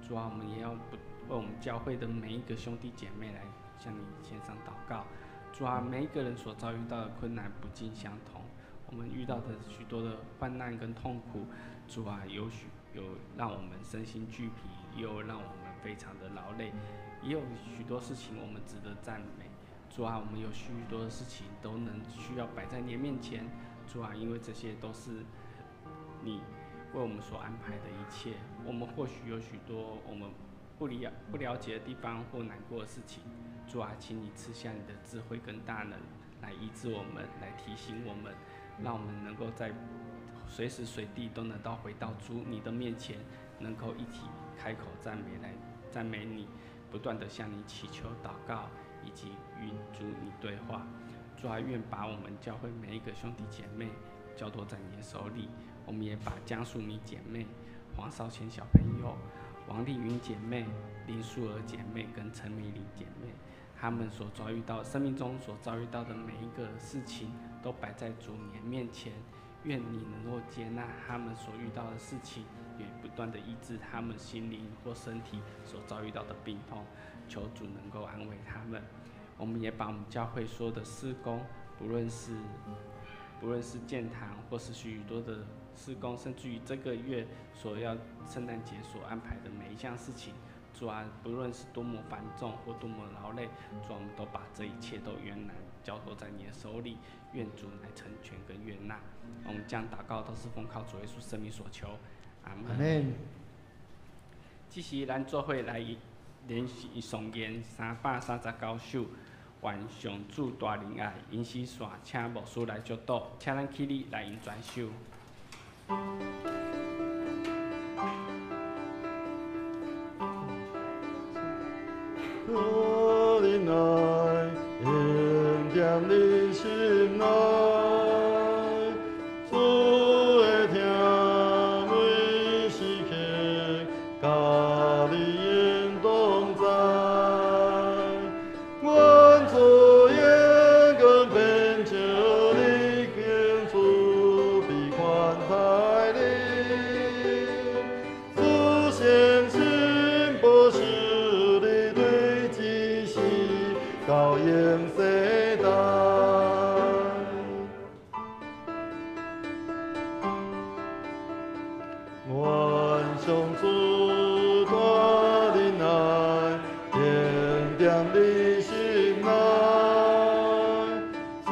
主啊，我们也要不为我们教会的每一个兄弟姐妹来向你献上祷告。主啊，每一个人所遭遇到的困难不尽相同，我们遇到的许多的患难跟痛苦，主啊，有许有让我们身心俱疲，也有让我们非常的劳累，也有许多事情我们值得赞美。主啊，我们有许多的事情都能需要摆在你面前。主啊，因为这些都是你为我们所安排的一切。我们或许有许多我们不了解的地方或难过的事情。主啊，请你赐下你的智慧跟大能，来医治我们，来提醒我们，让我们能够在随时随地都能到回到主你的面前，能够一起开口赞美，来赞美你，不断的向你祈求祷告，以及与主你对话。主啊，愿把我们教会每一个兄弟姐妹交托在你的手里。我们也把江淑敏姐妹、黄少谦小朋友、王丽云姐妹、林淑娥姐妹跟陈美玲姐妹，他们所遭遇到生命中所遭遇到的每一个事情，都摆在主你的面前。愿你能够接纳他们所遇到的事情，也不断的医治他们心灵或身体所遭遇到的病痛。求主能够安慰他们。我们也把我们教会所有的事工，不论是建堂或是许多的事工，甚至于这个月所要圣诞节所安排的每一项事情，主啊，不论是多么繁重或多么劳累，主啊，我们都把这一切都圆满交托在你的手里，愿主来成全跟悦纳。我们将祷告都是奉靠主耶稣圣名所求，阿门。这时咱做伙来练习颂言339首，愿上主大仁爱，引时线，请牧师来祝祷，请咱起立来用转首。大仁爱，恩典你心内，主的疼每时刻，佮你永同在。愿主眼光变照你，经慈悲款待你，主圣心保守你对这世到永世代。愿上主大仁爱，恩典你心内，主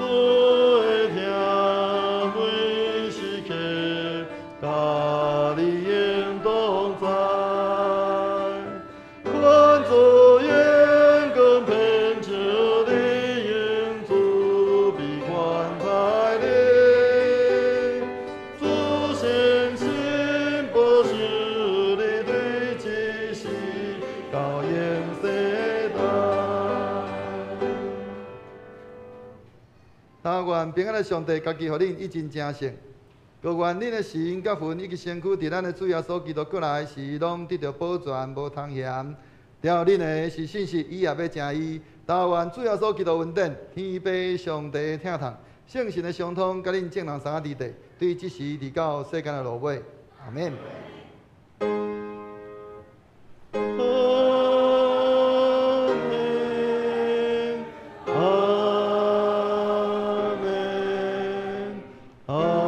的疼每时刻，佮你永同在。愿主眼光偏照你，用慈悲款待你，主圣心保守你对这世到永世代。但愿平安的上帝家己予恁一真成圣，閣願恁的神佮魂以及身軀，佇咱的主耶穌基督過來時，攏得著保全，無通嫌。了恁的是信實，伊也欲成伊。但願主耶穌基督恩典，天父上帝疼痛，聖神的相通，佮恁眾人三個佇地，對這時直到世間的落尾。阿們。阿們，阿們，阿們。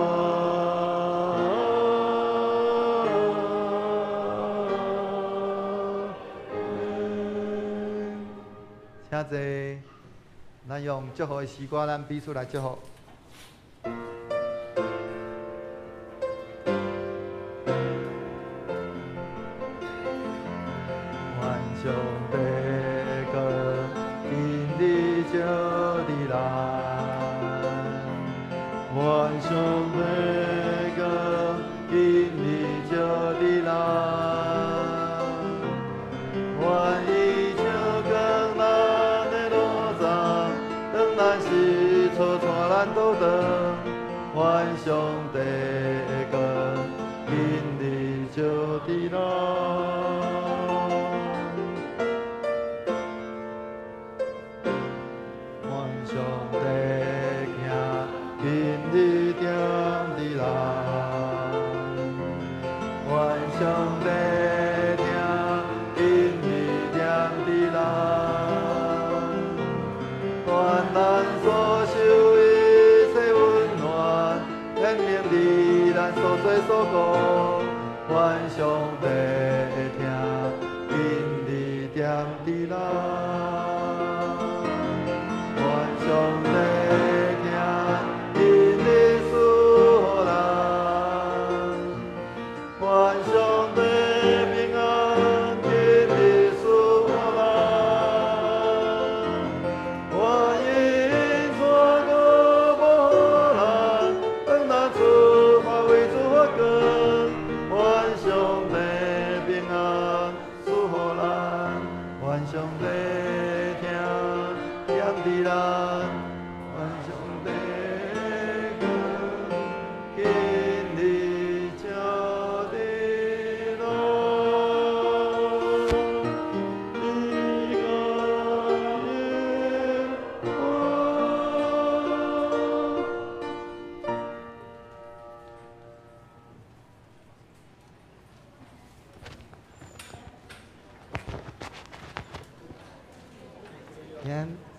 請坐，咱用祝福的詩歌，咱彼此來祝福。願上帝光今日照佇咱，願上帝光今日照佇咱，願伊照光咱的路途，當咱失措帶咱倒轉。願上帝光今日照佇咱。願上帝疼今日踮佇咱，願上帝疼今日踮佇咱，願咱所受一切溫暖，顯明佇咱所做所顧。願上帝疼今日踮佇咱。願上帝疼今日賜予咱，願上帝平安今日賜予咱，願伊帶光保護咱，當咱出發為主發光。願上帝平安賜予咱，願上帝疼踮佇咱，願上帝光今日照佇咱。伊甲因平安。